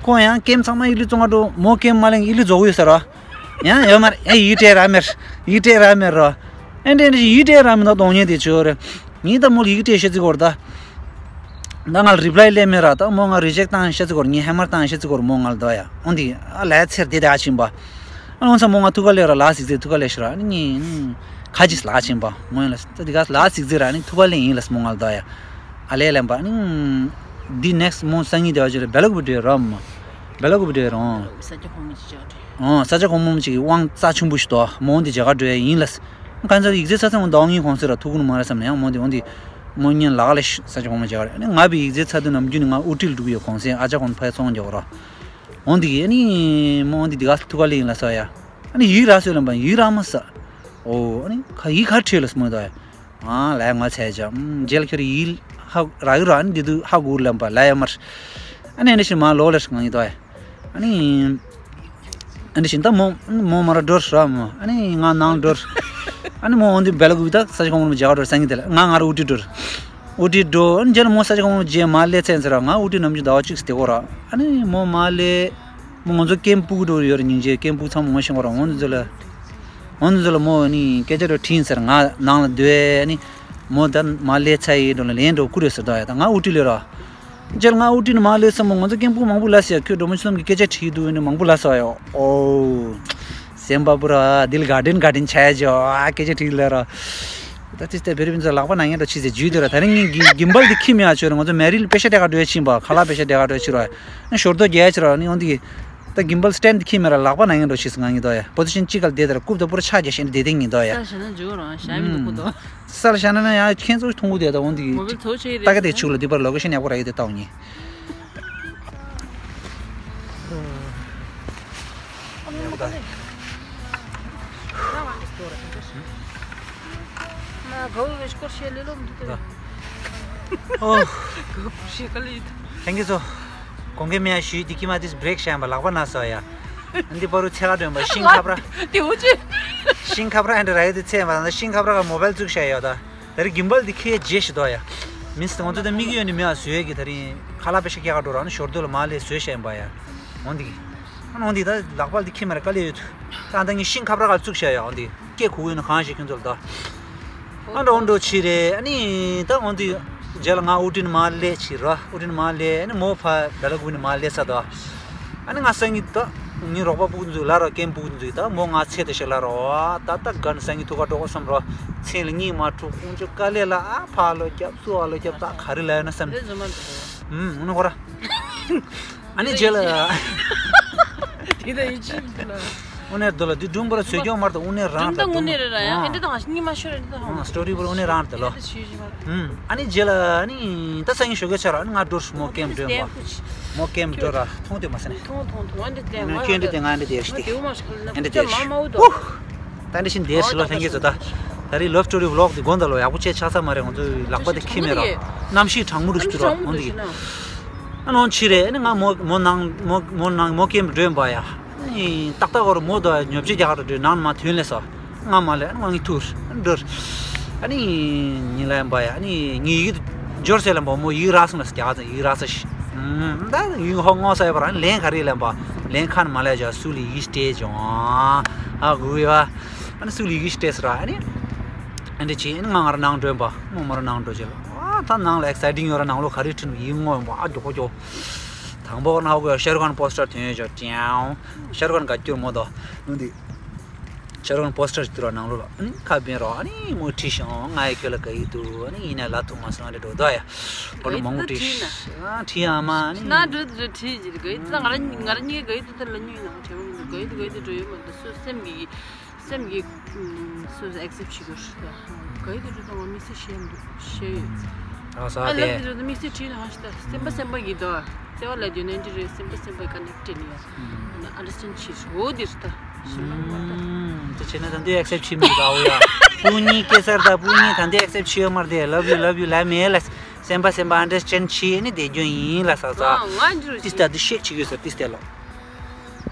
ཁོ་ཡང་ཀེམ་ཚང་མ་ཨི་ལི་བཙོང་ག་འགྲོ་མོ་ཀེམ་མ་ལེན་ཨི་ལི་རྫོགས་ཡོད་ས་རོ། ཡང་ཡོད་མ་རེད། ཡང་ཡིག་སྤྲད་ར་མེར། ཡིག་སྤྲད་ར་མེར་རོ། ཨེ་འདྲེ་འདྲེ་ཡིག་སྤྲད་ར་མེ་ད་གཏོང་ཉེན་དེ་ཆོ་རེད། ངས་ད་མོ་ལ་ཡིག་སྤྲད་ཤེས་ཚིག་གོ་ར་ད། ད་ང་ལ་རི་པ་ལའི་སླེབས་མེད་ར། ད་མོ་ང་རི་ཇེག་བཏང་ཤེས་ཚིག་གོ་ར། ངས་ཧེ་མར་བཏང་ཤེས་ཚིག་གོ་ར་མོ་ང་ལ་ད་ཡ། འོན་ཏེ་ཨ་ལས་ཚེར་དེ་དེ་ཨ་ཆིན་པ། ཨ་ལོང་ཚ་མོ་ང་ཐུག་ག་ལེ་ར་ལ་སིག་ཚེ་ཐུག་ག་ལེ་ཤི་ར། ཨ་ནི་ངས་ཁ་ཅིག་ལ་ཆིན་པ་མོ་ཡིན་ལ་ད་དེ་ག་ལ་སིག་ཚེ་ར་ཨ་ནི་ཐུག་ག་ལེ་ཡིན་ལ་མོ་ང་ལ་ད་ཡ། ཨ་ལས་ལེན་པ་ཨ་ནི། འདི་ནེག་སི་མོ་སང་ཉིན་དེ་བ་ཅིག་རེད། བེ་ལ་ཀུ་པི་འགྲོ་ཡ་ར་མ། བེ་ལ་ཀུ་པི་འགྲོ་ཡ་ར་ཨོ། ས་ཆ་གོང་མོ་ཅིག་ཅག་འགྲོ་ཡ། ཨོ་ས་ཆ་གོང་མོ་ཅིག་གི་དབང་རྩ་ཆེན་པོ་ཞིག་འདུག་མོ་འདི་མཇལ་ག་འགྲོ་ཡ་ཡིན་ལ། ཁ་ཚར་ཡིག་ཚད་ཚ་ཚང་ཟླ་བ་གཉིས་གོང་ཚད་ར་ཐུག་གུ་ནི་མ་རེད་བསམ་ནས་ཡང་མོ་འདི་འོ་འདི། མོ་གཉིས་ལག་ལ་ཤི་ས་ཆ་གོང་མོ་མཇལ་ག་རེད། ཨ་ནི་ང་བི་ཡིག་ཚད་ཚ་དུས་ནམ་རྒྱུན་ནི་ང་ཨུ་ཏི་ལ་འགྲོ་གི་ཡོད་གོང་ཚད་ཨ་ཅག་གོང་ཕ་ཡ་ཚོང་རྒྱག་གོ་ར། འོ་འདི་གི་ཨ་ནི་མོ་འོ་འདི་འདི་ག་ཐུག་ག་ལེ་ཡིན་ལ་ས་ཡ། ཨ་ནི་ཡིག་ར་སོས་ལ་འབའ་ཡིག་ར་མ་ས། ཨོ་ཨ་ནི་ཁ་ཡིག་ཁ་ཁྲིད་ལ་སྨོ་ད་ཡ། ཨ་ལས་ང་ཚད་ཅག་ཨམ་རྗེས་ལ་ཁྱོད་ཡིད་ཧ་རག་གི་ར། ཨ་ནི་འདི་དུས་ཧ་གོ་ལབ་པ་ལ་ཡ་མར། ཨ་ནི་ཨ་ནི་ཤི་མ་ལོག་ལ་ང་ཡི་དོ་ཡ། ཨ་ནི་ཨ་ནི་ཤི་ད་མོ་མོ་མ་ར་འགྲོར་ར་མོ། ཨ་ནི་ང་ནང་འགྲོར། ཨ་ནི་མོ་འོན་ཏེ་བེ་ལ་ཀུ་པི་ད་ས་ཆ་གོང་མོ་མཇལ་ག་འགྲོར་སང་ཉིན་དེ་ལ་ང་ང་ར་ཨུ་ཏི་འགྲོར། ཨུ་ཏི་འགྲོ། ཨ་ནི་རྗེས་ལ་མོ་ས་ཆ་གོང་མོ་རྗེས་མ་སླེབས་ཚད་ཟེར་ར་ང་ཨུ་ཏི་ནམ་རྒྱུན་ཟླ་བ་གཅིག་སྟེ་གོ་ར། ཨ་ནི་མོ་མ་སླེབས། མོ་ང་ཚོ་ཀེམ་སྤུ་གུ་འགྲོ་ཡོད་རེད། སྙིང་རྗེ་ཀེམ་སྤུ་གུ་ཚང་མ་ངོ་ཤེས་གོ་ར། འོ་འདི་ཚོ་ལ་འོ་འདི་ཚོ་ལ་མོ་ནི་སྐད་ཆ་འགྲོ་དྲིན་ཟེར་ང་ནང་ལ་སྡོད་ནི་མོ་ད་མ་སླེབས་ཚར་ཡིན་འགྲོ་ལ་ལན་འགྲོ་ཀུ་རེད་ཟེར་ད་ཡ། ད་ང་ཨུ་ཏི་ལོས་ར་རྗེས་ལ་ང་ཨུ་ཏི་ནི་མ་སླེབས་སམ་མོ་ང་ཚོ་ཀེམ་སྤུ་གུ་མང་པོ་ལ་ཟེར་ཡ། ཁྱོད་འགྲོ་མོ་ཆུ་ལམ་གི་སྐད་ཆ་དྲིས་འདུག་ནི་མང་པོ་ལ་ཟེར་ཡ། ཨོ་སེམས་པ་པུ་ར་འདི་ལ་ག་དྲིན་ག་དྲིན་ཆ་ཡ་ཇོ་ཨ་སྐད་ཆ་དྲིས་ལ་ར། ད་ཙི་ཙི་བེ་རི་བིན་ཚོ་ལག་པ་ན་ངན་འགྲོ་ཆི་ཟེར་ཇུས་དེ་ར། ད་རིང་ངས་གི་གིམ་བལ་དེ་ཁྱི་མེད་ཨ་ཆོས་ར། ང་ཚོ་མེ་རི་ལ་པེ་ཤ་སྤྲད་ག་འགྲོ་ཡ་ཕྱིན་པ་ཁ་ལག་པེ་ཤ་སྤྲད་ག་འགྲོ་ཡ་ཕྱིན་ར། ཨ་ཞོར་དོ་རྒྱལ་ཆི་ར་ནི་འོན་ཏེ། ད་གིམ་བལ་སི་ཊེན་ཌི་ཁྱི་མེད་ར་ལག་པ་ན་ངན་འགྲོ་ཆི་ཟེར་ང་ངི་དོ་ཡ། པོ་ཛི་ཤན་གཅིག་ག་ལ་བསྡད་དེ་ར་རྐུབ་དང་པོ་ར་ཕྱག་རྒྱ་ཤན་བསྡད་དེ་ངི་དོ་ཡ། ས་ཞེ་ན་འཇུག་རང་ཞ་མི་འདུག་ཁུ་དོ། ས་ལ་ཞ་ན་ན་ཡ་ཁྱེད་ཚོ་ཐུང་གུ་དེ་ད་འོན་ཏེ། མོ་བལ་ཚོ་ཆེ་རེད། ད་ག་དེ་ཆུག་ལ་དེ་པར་ལོ་ཀེ་ཤན་ཡག་པོ་ར་ཡོད་དེ་ལྟ་འོ་ངི། ཨོ། ལྷན་རྒྱས་ཚོ། གོང་གི་མི་ཡ་ཞུས་འདི་ཀི་མ་དིས་བྷི་རེག་བྱས་པ་ལག་པ་ན་སོ་ཡ། འདི་པ་རུ་ཚེ་ག་འདོན་པ་ཤིང་ཁ་པར། དེ་འུ་ཅི། ཤིང་ཁ་པར་ཨེ་འདྲ་ར་ཡོད་དེ་ཚེ་མ་དང་ཤིང་ཁ་པར་ག་མོ་བལ་བཙུགས་བྱས་ཡོད་ད། ད་རེ་གིམ་བལ་འདི་ཁྱེད་རྗེས་ཤི་དོ་ཡ། མིན་སི་ང་ཚོ་ད་དམིགས་ཡུལ་ནི་མི་ཡ་བཟོས་ཡས་ཀྱི་ད་རིང་ཁ་ལག་པེ་ཤ་སྐྱེ་ག་འགྲོ་ར་ནི་ཞོར་དུ་ལ་མ་ལས་བཟོས་བྱས་ཡིན་པ་ཡ། འོན་འདི་གི་ཨ་ནི་འོན་འདི་ད་ལག་པ་འདི་ཁྱེད་མ་ར་དཀའ་ལས་ཡོད། ད་ད་ངས་ཤིང་ཁ་པར་ག་བཙུགས་བྱས་ཡ་འོན་འདི་སྐད་གོ་གི་ཡོད་ན་གང་ཞིག་ཁྱོད་ཚོ་ལ་ད། ཨ་འགྲོ་འགྲོ་ཕྱི་རེད། ཨ་ནི་ད་འོན་ཏེ་རྗེས་ལ་ང་ཨུ་ཏིན་མ་སླེབས་ཕྱིར་ར། ཨུ་ཏིན་མ་སླེབས། ཨ་ནི་མོ་ཕ་བེ་ལ་ཀུ་ནི་མ་སླེབས་ས་ད། ཨ་ནི་ང་སང་ཉིན་ད་ངའི་རོགས་པ་སྤུ་གུ་ཚོས་ལབ་ར། ཀེམ་སྤུ་གུ་ཚོས་ད་མོ་ང་ཚེ་ད་ཞིག་ལབ་ར། ད་ད་དགའ་ནི་སང་ཉིན་ཐུག་ག་འགྲོ་གོ་བསམ་ར། མཚན་ལ་གཉིད་མ་ཁུག་ཁོང་ཚོ་དཀའ་ལས་ལ་ཨ་ཕ་ལོ་རྒྱབ་སུ་ཨ་ལོ་རྒྱབ་ད་ག་རེ་ལབ་ཡོད་ན་བསམ། ཨུམ་ཨུ་ནི་ཧོ་ར། ཨ་ནི་རྗེས་ལ། དེ་ད་ཡིན་ཅི་མི་འདུག་ལ། དངོས་གནས་འདི་ལ་འདི་སྒྲུང་པར་བཟོས་ཀྱང་མར་དང་དངོས་གནས་རང་སྒྲུང་ད་དངོས་གནས་རེད་ར་ཡ། ཨ་འདི་དང་གཉིས་མ་ཤོར་རེད་འདི་དང་། ཨ་སི་ཊོ་རི་པར་དངོས་གནས་རང་རེད་ལོ། ཨུམ། ཨ་ནི་རྗེས་ལ་ཨ་ནི་ད་སང་ཉིན་ཞོགས་ཀས་ཆ་ར་ཨ་ནི་ང་འགྲོ་མོ་ཀེམ་འགྲོ་མོ། མོ་ཀེམ་འགྲོ་ར་མཐོང་དེ་མ་ཟེར་ནས། མཐོང་མཐོང་མཐོང་ཨ་འདི་ལྟས་ང་ཁྱོད་འདི་ལྟས་ང་འདི་ལྟས་ཤི་དེ། ཨ་འདི་ལྟས་ཤི། ད་འདི་བཞིན་འདིར་ཞི་ལོ་ལྷན་རྒྱས་ཚོ་ད། ད་རེས་ལབ་སི་ཊོ་རི་བི་ལོག་འདི་དགོངས་དག་ལོ་ཡག་པོ་བྱས་ཆགས་ས་མ་རེད། ང་ཚོའི་ལག་པ་དེ་ཁྱི་མེད་ར། གནམ་གཤིས་གྲང་མོ་རུ་ཞུ་ར་འོང་འདི། ཨ་ནོ་ཕྱི་རེད། ཨ་ནི་ང་མོ་མོ་ནང་མོ་མོ་ནང་མོ་ཀེམ་འགྲོ་ཡིན་པ་ཡ། ཨ་ནི་ཏག་ཏག་བར་མོ་དང་ཉོ་ཆ་རྒྱག་ག་འགྲོ་ནང་མ་ཐོན་ལས་སོ། ང་མ་ལས་ང་ངི་ཐུར་འགྲོ། ཨ་ནི་ཉི་ལ་ཡིན་པ་ཡ། ཨ་ནི་ངི་ཡིག་འབྱོར་ཟེར་ལ་འབོ་མོ་ཡིག་རག་སོང་ལ་རྒྱག་ཙང་ཡིག་རག་ས་ཤི། ད་ཡིག་ཧོ་ངོ་ས་ཡོད་པ་རང་ལན་ག་རེ་ལན་པ་ལན་ཁ་ན་མ་ལས་ཇ་སུ་ལི་ཡིག་སྤྲད་ཅོང་ཨ་གུ་ཡ། ཨ་ནི་སུ་ལི་ཡིག་སྤྲད་ཟེར་ཨ་ནི། ཨ་འདྲ་བྱས་ཨ་ནི་ང་ང་ར་ནང་འགྲོ་ཡིན་པ་མོ་མ་ར་ནང་འགྲོ་བྱས་ལ་ཨ་ད་ནང་ལ་ཨེག་སའི་ཊིང་ཡོད་ར་ནང་ལོ་ག་རེ་ཁྲིད་ནུ་ཡིག་ངོ་ཡིན་པ་ཨ་མགྱོགས་མགྱོགས། དང་པོ་ན་ཧོ་གོ་ཡ་ཤ་རུ་ཁན་པོ་སི་ཊར་ཐོན་ཡོད་ཅོ་ཀྲེའུ། ཤ་རུ་ཁན་ག་སྐྱུར་མོ་དོ་ནུ་འདི། ཁྱེད་རང་པོ་སི་ཊར་ཞིག་བཏུར་བ་ནང་ལོགས་ལ་ཨ་ནི་ཁ་བན་རོགས་ཨ་ནི་མོ་བྲིས་ཤིང་ང་ཡི་ཁྱོད་ལ་དགའ་ཡི་འདུག་ཨ་ནི་ཡིན་ན་ལ་ཐུག་མ་སོང་ཨ་འདྲ་འགྲོ་ད་ཡ། ཨ་ནི་མང་པོ་བྲིས་ཤིང་ཨ་བྲིས་ཡ་མ་ཨ་ནི། ན་འགྲོ་འགྲོ་བྲིས་ཀྱི་རེད། དགའ་ཡི་འདུག་ད་ང་རང་ང་རང་གཉིས་དགའ་ཡི་འདུག་ད་ལ་ཉུང་ཡིན་ན་དྲན་མ་མི་འདུག་དགའ་ཡི་འདུག་དགའ་ཡི་འདུག་འགྲོ་ཡོད་མ་འདུག་སུ་སེམས་ཀྱི་སེམས་ཀྱི་སུ་ཨེག་སེབ་བྱེད་དགོས་རེད། དགའ་ཡི་འདུག་འགྲོ་ད་ང་དམིགས་བསལ་ཤེས་མི་འདུག་ཤེས་ཡོད། རང་ས་ཨ་ལབ་དེ་འདི་འགྲོ་ད་དམིགས་བསལ་བྲིས་ན་ཧ་ཤི་ད་སེམས་པ་སེམས་པ་གི་འདུག་བརྩེ་བ་ལ་རྒྱུ་ནན་འདྲི་རེད། སེམས་པ་སེམས་པ་ཀ་ནེག་ཊེ་ཌི་ཡ། ཨ་ན་ཨན་ཌར་སི་ཊེན་ཌི་བྱེད་ཤོག་འོ་འདིར་ད་ཤི་མ་མ་ད། ཨུམ། དེ་བྱས་ན་ད་འདི་ཨེག་སེབ་བྱེད་མི་འདུག་ཨའོ་ཡ། སྤུན་གཉིས་སྐྱེ་སར་ད་སྤུན་གཉིས་ད་འདི་ཨེག་སེབ་བྱེད་ཡོད་མ་རེད། དེ་ལབ་ཡུ་ལབ་ཡུ་ལབ་མེད་ལ། སེམས་པ་སེམས་པ་ཨན་ཌར་སི་ཊེན་ཌི་བྱེད་ནི་དེ་རྒྱུ་ཡིན་ལ་ས་ས། ཨ་ང་འདྲི་ཏིས་ད་འདི་ཤེད་བྱེད་ཡོད་ས་ཏིས་ཏེ་ལོ།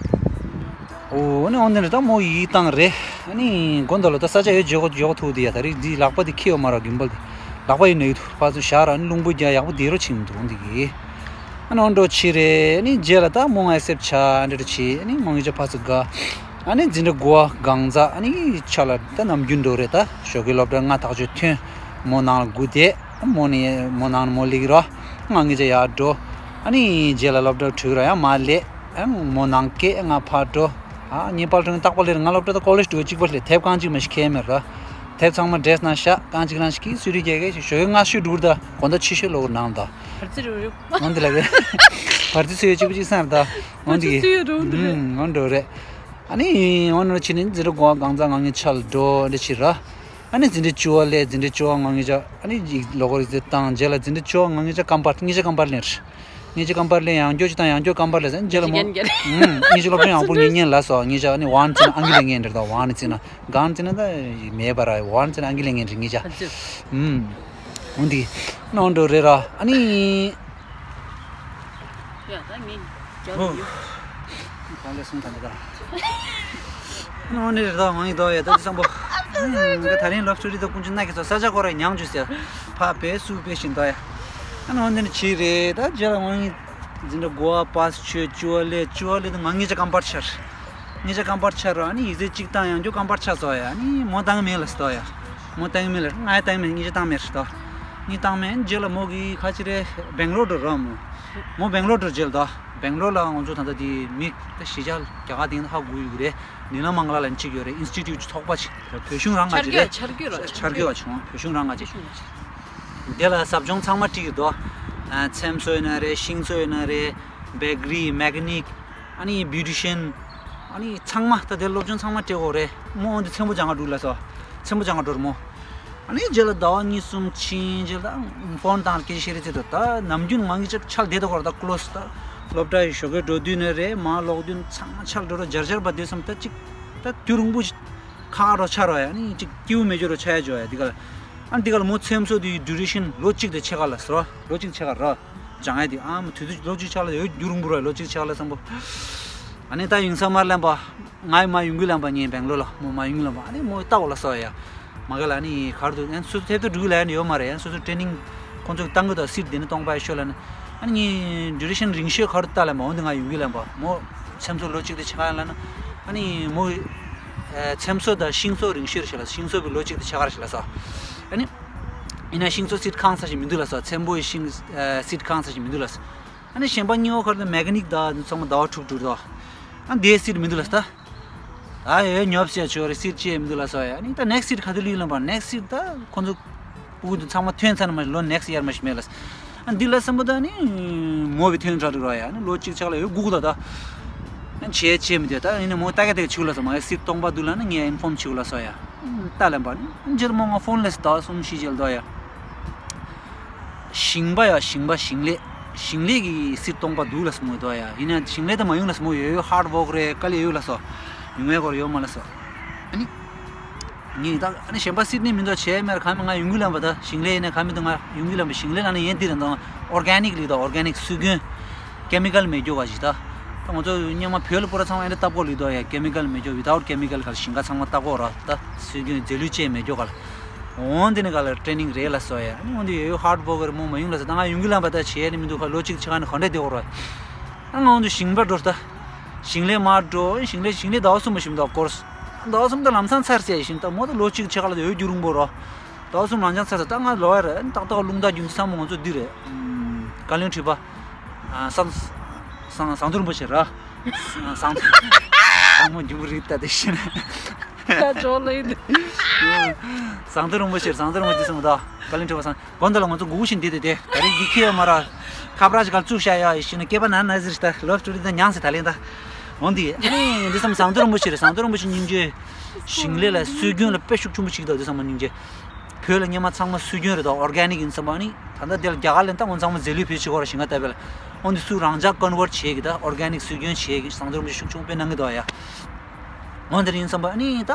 ཨོ་ཨ་ནི་འོན་ཏེ་ནི་ད་མོ་ཡིད་བཏང་རེད། ཨ་ནི་དགོན་དུ་ལ་ད་ས་ཆ་ཡོད་བརྗོད་གོ་བརྗོད་གོ་ཐུག་དེ་ཡ་ད་རིག་འདི་ལག་པ་དེ་ཁྱེར་ཡོད་མ་ར་རྒྱུན་པ་དེ་ལག་པ་ཡིན་ན་ཡོད་ཐུག་ཕར་ཚུར་བཞག་ར་ཨ་ནི་རླུང་བུ་རྒྱག་ཡག་པོ་བསྡད་རོགས་བྱེད་མི་འདུག་འདི་གི། ཨ་ནི་འོན་འགྲོ་ཕྱི་རེད། ཨ་ནི་རྗེས་ལ་ད་མོ་ང་ཨེག་སེབ་བྱ་ཨ་འདྲ་འདྲ་བྱེད། ཨ་ནི་མོ་ངེད་ཅག་ཕར་ཚུར་དགའ། ཨ་ནི་འཛིན་གྲྭ་དགུ་པ་གང་ཚ་ཨ་ནི་ཆ་ལ་ད་ནམ་རྒྱུན་འགྲོ་རེད། ད་ཞོགས་ཀའི་སློབ་གྲྭ་ང་ཐག་ཆོད་ཐོན། མོ་ནང་ལ་སྒུག་བསྡད། མོ་ནི་མོ་ནང་ནས་མོ་སླེབས་ཀྱི་རོ། ང་ངེད་ཅག་ཡར་འགྲོ། ཨ་ནི་རྗེས་ལ་སློབ་གྲྭ་གྲོལ་ར་ཡང་མར་སླེབས། ཨ་མོ་ནང་སྐད་ང་ཕར་འགྲོ། ཨ་ངས་པར་ཁྲོན་རྟག་པར་སླེབས། ང་སློབ་གྲྭ་དང་ཀོ་ལེཇ་འགྲོ་གཅིག་པར་སླེབས། དེབ་རྐང་གཅིག་མ་ཞིག་ཁྱེར་མེད་ར། དེབ་ཚང་མ་ཌེ་སི་ཀ་ནང་བཞག་རྐང་གཅིག་རང་ཞིག་གིས་སུ་རི་རྒྱག་གི་ཞིག་ཞོགས་ཀས་སྔ་ཤོས་འགྲོ་གི་ར། དགོང་དག་ཕྱི་ཤོས་ལོག་གི་ནང་ད། བར་ཚི་རུ་རུ། འོན་ཏེ་ལ་གི། བར་ཚི་སུ་ཡོད་གཅིག་པུ་གཅིག་སང་ར་ད། འོན་ཏེ་གི། སུ་ཡོད་རུ་འདི་རེད། ཨུམ་འོན་འགྲོ་རེད། ཨ་ནི་འོན་འགྲོ་ཕྱི་ནས་འཛིན་གྲྭ་དགུ་པ་གང་ཚ་ང་ངེད་ཆ་ལ་འགྲོ་འདི་བྱེད་ར། ཨ་ནི་འཛིན་གྲྭ་བཅུ་པ་སླེབས། འཛིན་གྲྭ་བཅུ་པ་ང་ངེད་ཅག་ཨ་ནི་ཡིག་ལོ་གོར་ཡིག་ཚད་བཏང་། རྗེས་ལ་འཛིན་གྲྭ་བཅུ་པ་ང་ངེད་ཅག་ཀམ་པར་ངེད་ཅག་ཀམ་པར་ལེན་རེད། ངེད་ཅག་ཀམ་པར་ལེན་ཡང་སྐྱོར་ཅིག་དང་ཡང་སྐྱོར་ཀམ་པར་ལེན་ཟེར། རྗེས་ལ་མོ་རྒྱན་རྒྱན། ཨུམ་ངེད་ཅག་སློབ་སྦྱོང་ཡང་པོ་ངེད་གཉིས་ལ་སོ་ངེད་ཅག་ཨ་ནི་ཝན་བརྩིས་ན་ཨང་ཀི་ལེན་ངེད་འདྲ་དང་ཝན་བརྩིས་ན་གང་བརྩིས་ན་ད་མེད་པ་ར་ཝན་བརྩིས་ན་ཨང་ཀི་ལེན་ངེད་འདྲ་ངེད་ཅག་ཨ་ཙི། ཨུམ། འོན་ཏེ་ནང་འགྲོ་རེད་ར་ཨ་ནི། ཡ་ད་ངས་རྒྱག་ཨོ། གི་ཡོད། གང་ལས་སོང་ད་འདི་ག་ཨ་ནི་འདི་རེད་ད་ང་ཡི་དོ་ཡ་ད་འདི་བསམ་པོ། ང་ད་རིང་ལབ་སྟོ་རི་ད་ཀུན་ཅི་ན་གི་ཚོ་ས་ཆ་ཁོ་ར་ཉང་ཅུ་ཟེར། ཕ་བེ་སུ་བེ་བཞིན་དོ་ཡ། ཨ་ནི་འོན་ཏེ་ནི་ཆི་རེད་ད་རྗེས་ལ་ང་ཡི་འཛིན་གྲྭ་དགུ་པ་པ་སུ་ཆོས་བཅུ་པ་ལས་བཅུ་པ་ལས་ད་ང་ངེད་ཅག་ཀམ་པར་ཆར། ངེད་ཅག་ཀམ་པར་ཆར་ར་ཨ་ནི་ཡིག་ཚད་གཅིག་བཏང་ཡང་རྒྱུ་ཀམ་པར་ཆ་སོ་ཡ་ཨ་ནི་མོ་བཏང་མེད་ལ་སྟོ་ཡ། མོ་བཏང་མེད་ལ་ང་ཡ་བཏང་མེད་ངེད་ཅག་བཏང་མེད་རེད་དོ། ངས་བཏང་མེད་རྗེས་ལ་མོ་གི་ཁ་ཆེ་རེད་སྦེང་ལོར་འགྲོ་ར་མོ། མོ་སྦེང་ལོར་འགྲོ་རྗེས་ལ་དོ། སྦེང་ལོར་ལ་ང་ཚོ་ད་ལྟ་དེ་མི་ད་གཞིས་ཆགས་རྒྱ་གར་དེང་ཧ་གོ་ཡོད་རེད། ནི་ལ་མང་ག་ལ་ལན་གཅིག་ཡོད་རེད། ཨིན་སི་ཊི་ཊུཊ་ཚོགས་པ་ཅིག་བོད་གཞུང་རང་ང་ཅིག་རེད། འཆར་གི་ཡོད་འཆར་གི་ཡོད་ཆུང་བོད་གཞུང་རང་ང་ཅིག་དེ་ལ་ཟབ་སྦྱོང་ཚང་མ་བྲིས་ཡོད་དོ། ཚེམ་བཟོ་ཡོད་ན་རེད། ཤིང་བཟོ་ཡོད་ན་རེད། བེ་ཀ་རི་མེ་ཀ་ནིག་ཨ་ནི་བིའུ་ཊི་ཤན། ཨ་ནི་ཚང་མ་ད་དེ་སློབ་སྦྱོང་ཚང་མ་སྤྲད་དགོས་རེད། མོ་འོན་ཏེ་ཚེམ་བུ་སྦྱང་ག་འགྲོ་ལ་སོ། ཚེམ་བུ་སྦྱང་ག་འགྲོ་རེད་མོ། ཨ་ནི་རྗེས་ལ་ཟླ་བ་གཉིས་གསུམ་ཕྱིན་རྗེས་ལ་ཕོན་བཏང་སྐད་ཆ་བཤད་རེས་བྱེད་དོ། ད་ནམ་རྒྱུན་ང་གི་ཅག་ཆ་ལ་བསྡད་དོ་གོ་ར་ད་ཀློ་སི་ད། སློབ་གྲྭ་ཡི་ཞོགས་ཀས་འགྲོ་དུས་ནས་རེད། མ་ལོག་དུས་ཚང་མ་ཆ་ལ་འགྲོ་ར་འཇར་འཇར་བ་དུས་སམ་ད་ཅིག་ད་དུས་རིང་པོ་ཅིག་ཁག་རོ་ཆ་རོ་ཡ་ཨ་ནི་ཅིག་སྐྱིད་པོ་མེད་འཇོ་རོ་ཆ་ཡ་འཇོ་ཡ་འདི་ག་ལ། ཨ་ནི་འདི་ག་ལ་མོ་ཚེམ་བཟོ་དུས་ཌུ་རེ་ཤན་ལོ་གཅིག་དེ་ཕྱེད་ཀ་ལ་སོ་ལོ་གཅིག་ཕྱེད་ཀ་ར། སྦྱང་ཡ་དེ་ཨ་མ་དུས་ཚོད་ལོ་གཅིག་ཆགས་ལ་ཡོད་རྒྱུ་རིང་པོ་ར་ལོ་གཅིག་ཆགས་ལ་བསམ་པོ། ཨ་ནི་ད་ཡིན་ས་མར་ལེན་པ། ང་ཡི་མ་ཡོང་གི་ལེན་པ་ངའི་སྦེང་ལོར་ལ་མོ་མ་ཡོང་གི་ལེན་པ་ཨ་ནི་མོ་ལྟ་བ་ལ་སོ་ཡ། མ་ག་ལ་ཨ་ནི་གར་དུ་ཨ་ནི་སོ་སོ་ཐེབས་ཐེབས་འགྲོ་གི་ལ་ཡ་ནི་ཡོད་མ་རེད། ཨ་ནི་སོ་སོ་ཊེ་ནིང་ཁོང་ཚོ་གི་བཏང་གི་ད་སིཊ་དེ་ནི་སྟོང་པ་ཡ་ཤོད་ལ་ནི། ཨ་ནི་ངའི་ཌུ་རེ་ཤན་རིང་ཤོས་གར་དུ་ལྟ་ལེན་པ་འོན་ཏེ་ང་ཡོང་གི་ལེན་པ་མོ་ཚེམ་བཟོ་ལོ་གཅིག་དེ་ཆགས་ཡ་ལ་ན། ཨ་ནི་མོ་ཚེམ་བཟོ་དང་ཤིང་བཟོ་རིང་ཤོས་རེད་ཤ་ལ། ཤིང་བཟོ་བའི་ལོ་གཅིག་དེ་ཆགས་ག་རེད་ཤ་ལ་སོ། ཨ་ནི། ཡིན་ན་ཤིང་བཟོ་སིཊ་ཁང་ས་ཞིག་མི་འདུག་ལ་སོ། ཚེམ་བུའི་ཤིང་ཨ་སིཊ་ཁང་ས་ཞིག་མི་འདུག་ལ་སོ། ཨ་ནི་གཞན་པ་གཉིས་པོ་ཁར་དུ་མེ་ཀ་ནིག་དང་ཚང་མ་ཟླ་བ་དྲུག་དྲུག་རེད་དོ། ཨ་འདིའི་སིཊ་མི་འདུག་ལ་སོ། ད་ཨེ་ཉོབ་སེ་ཆོ་རེ་སིཊ་ཅེས་མི་འདུག་ལ་སོ་ཡ། ཨ་ནི་ད་ནེག་སིཊ་ག་དུས་ལུས་ལ་པ་ནེག་སིཊ་ད་ཁོ་ཚོ་སྤུ་གུ་དེ་ཚང་མ་ཐོན་ཚར་ན་མ་ལོ་ནེག་སི་ཡར་མ་ཞིག་མེད་ལ་སོ། ཨ་འདི་ལ་བསམ་པ་ད་ནི་མོ་བི་ཐོན་ཚར་འདུག་ར་ཡ། ཨ་ནི་ལོ་གཅིག་ཆགས་ལ་ཡོད་སྒུག་ད་ད། ཨ་བྱས་བྱས་མི་འདུག་ད་ཡིན་ན་མོ་ད་ག་དེ་ཆུ་ལ་སོ་མ་ཡ་སིཊ་སྟོང་པ་འདུག་ལ་ན་ངས་ཨིན་ཕོམ་ཆུ་ལ་སོ་ཡ། ད་ལན་པ་ནི་འཇིར་མོ་ང་ཕོན་ལས་ཟླ་གསུམ་བཞི་རྗེས་ལ་དོ་ཡ། ཞིང་པ་ཡ་ཞིང་པ་ཞིང་ལས། ཞིང་ལས་ཀྱི་སིར་སྟོང་པ་འདུག་ལ་སྨོས་དོ་ཡ། ཡིན་ན་ཞིང་ལས་དེ་མ་ཡོང་ལ་སྨོས་ཡོད་ཡོད་ཧར་ཝོག་རེད་དཀའ་ལས་ཡོད་ལ་སོ། ཡོང་བའི་སྐོར་ཡོད་མ་ལ་སོ། ཨ་ནི། ངས་ད་ཨ་ནི་གཞན་པ་སིར་ནི་མི་འདུག་བྱས་མེར་གང་མི་ང་ཡོང་གི་ལ་འབའ་ད་ཞིང་ལས་ཡིན་ན་གང་མི་འདུག་ང་ཡོང་གི་ལ་འབའ་ཞིང་ལས་ལ་ནི་ཡན་དེ་རེད་འདུག་ཨོར་གེ་ནིག་ལི་ད་ཨོར་གེ་ནིག་སུ་གུན། ཀེ་མི་ཀལ་མེད་རྒྱུ་བ་ཞིག་ད། ད་ང་ཚོ་སྔོན་མ་བོད་ལ་པོ་ར་ཚང་མ་ཨེ་འདྲ་བཏབ་གོ་ལི་དོ་ཡ། ཀེ་མི་ཀལ་མེད་རྒྱུ་ཝི་དའུཊ་ཀེ་མི་ཀལ་ག་ཞིང་ཁ་ཚང་མ་བཏབ་གོ་ར་ད་སུས་ཀྱང་རྫས་ལུད་ཅེས་མེད་རྒྱུ་ག་ལ། འོང་དེ་ནི་ག་ལ་ཊེ་ནིང་རེད་ལ་སོ་ཡ། ཨ་ནི་འོང་དེ་ཡོད་ཡོད་ཧར་ཝོག་གི་རེད་མོ་མ་ཡོང་ལ་སོ། ད་ང་ཡོང་གི་ལ་འབའ་ད་བྱས་ནི་མི་འདུག་ག་ལོ་གཅིག་ཆ་ག་ནི་ག་འདྲ་བསྡད་གོ་ར། ཨ་ང་འོང་དུ་ཞིང་པ་འགྲོ་ད། ཞིང་ལས་མར་འགྲོ་ཞིང་ལས་ཞིང་ལས་ཟླ་བ་གསུམ་པ་ཞིག་མི་འདུག་སྐོར། ཟླ་བ་གསུམ་ད་ལམ་སང་ཚར་ཟེར་ཞིང་ད་མོ་ད་ལོ་གཅིག་ཆ་ག་ལ་ཡོད་རྒྱུ་རིང་པོ་རོ། ཟླ་བ་གསུམ་རང་ཅང་ཚར་ཟེར་ད་ང་ལོ་ཡ་རེད་ཏག་ཏག་རླུང་རྟ་རྒྱུན་བསམ་མོ་ང་ཚོ་འདི་རེད། བཀའ་བློན་ཁྲི་པ། ཨ་སང་སང་སང་དུ་རིན་པོ་ཆེ་ར། སང་སང་མོ་རྒྱུན་པོ་རིག་ད་དེ་བཞིན། ད་ཅོག་ལེ་འདི། ཟངས་མདོག་རིན་པོ་ཆེ། ཟངས་མདོག་རིན་པོ་ཆེ་ཟེར་མ་གཏོགས། བཀའ་བློན་ཁྲི་པ་སངས། དགོང་དག་ལ་ང་ཚོ་སྒུག་བཞིན་བསྡད་དེ། དེ་ག་རེ་ཡིག་ཁྱེར་ཡོད་མ་ར། ཁ་པར་ཞིག་ག་བཙུགས་བཞག་ཡ་ཡིན་ཞེ་ན། སྐྱེས་པ་ན་ན་ཟེར་ད། ལབ་སྟོ་རི་ད་མྱངས་ཟེར་ད་ལེན་ད། འོན་ཏེ་ཨ་ནི་འདི་བསམ། ཟངས་མདོག་རིན་པོ་ཆེ་རེད། ཟངས་མདོག་རིན་པོ་ཆེ་སྙིང་རྗེ། ཞིང་ལས་ལ་སྲོལ་རྒྱུན་ལ་དཔེ་ཤུགས་ཆེན་པོ་ཞིག་འདུག་འདི་བསམ་མ་སྙིང་རྗེ། བོད་ལ་སྔོན་མ་ཚང་མ་སྲོལ་རྒྱུན་རེད་ད། ཨོར་གེ་ནིག་ཡིན་བསམ་པ། ཨ་ནི་ད་ལྟ་དེ་ལ་རྒྱ་གར་ལ་ད་ང་ཚང་མ་རྫས་ལུད་བེད་སྤྱོད་དགོས་ར། ཞིང་ཁ་བཏབ་པ་ལ། འོན་ཏེ་སུ་རང་འཇགས་ཀོན་ཝར་བྱེད་ཀྱི་ད། ཨོར་གེ་ནིག་སྲོལ་རྒྱུན་བྱེད་ཀྱི། ཟངས་མདོག་རིན་པོ་ཆེ་ཤུགས་ཆེན་པོ་དཔེ་གནང་གི་འདུག་ཡ། འོན་ཏེ་ཡིན་བསམ་པ། ཨ་ནི་ད་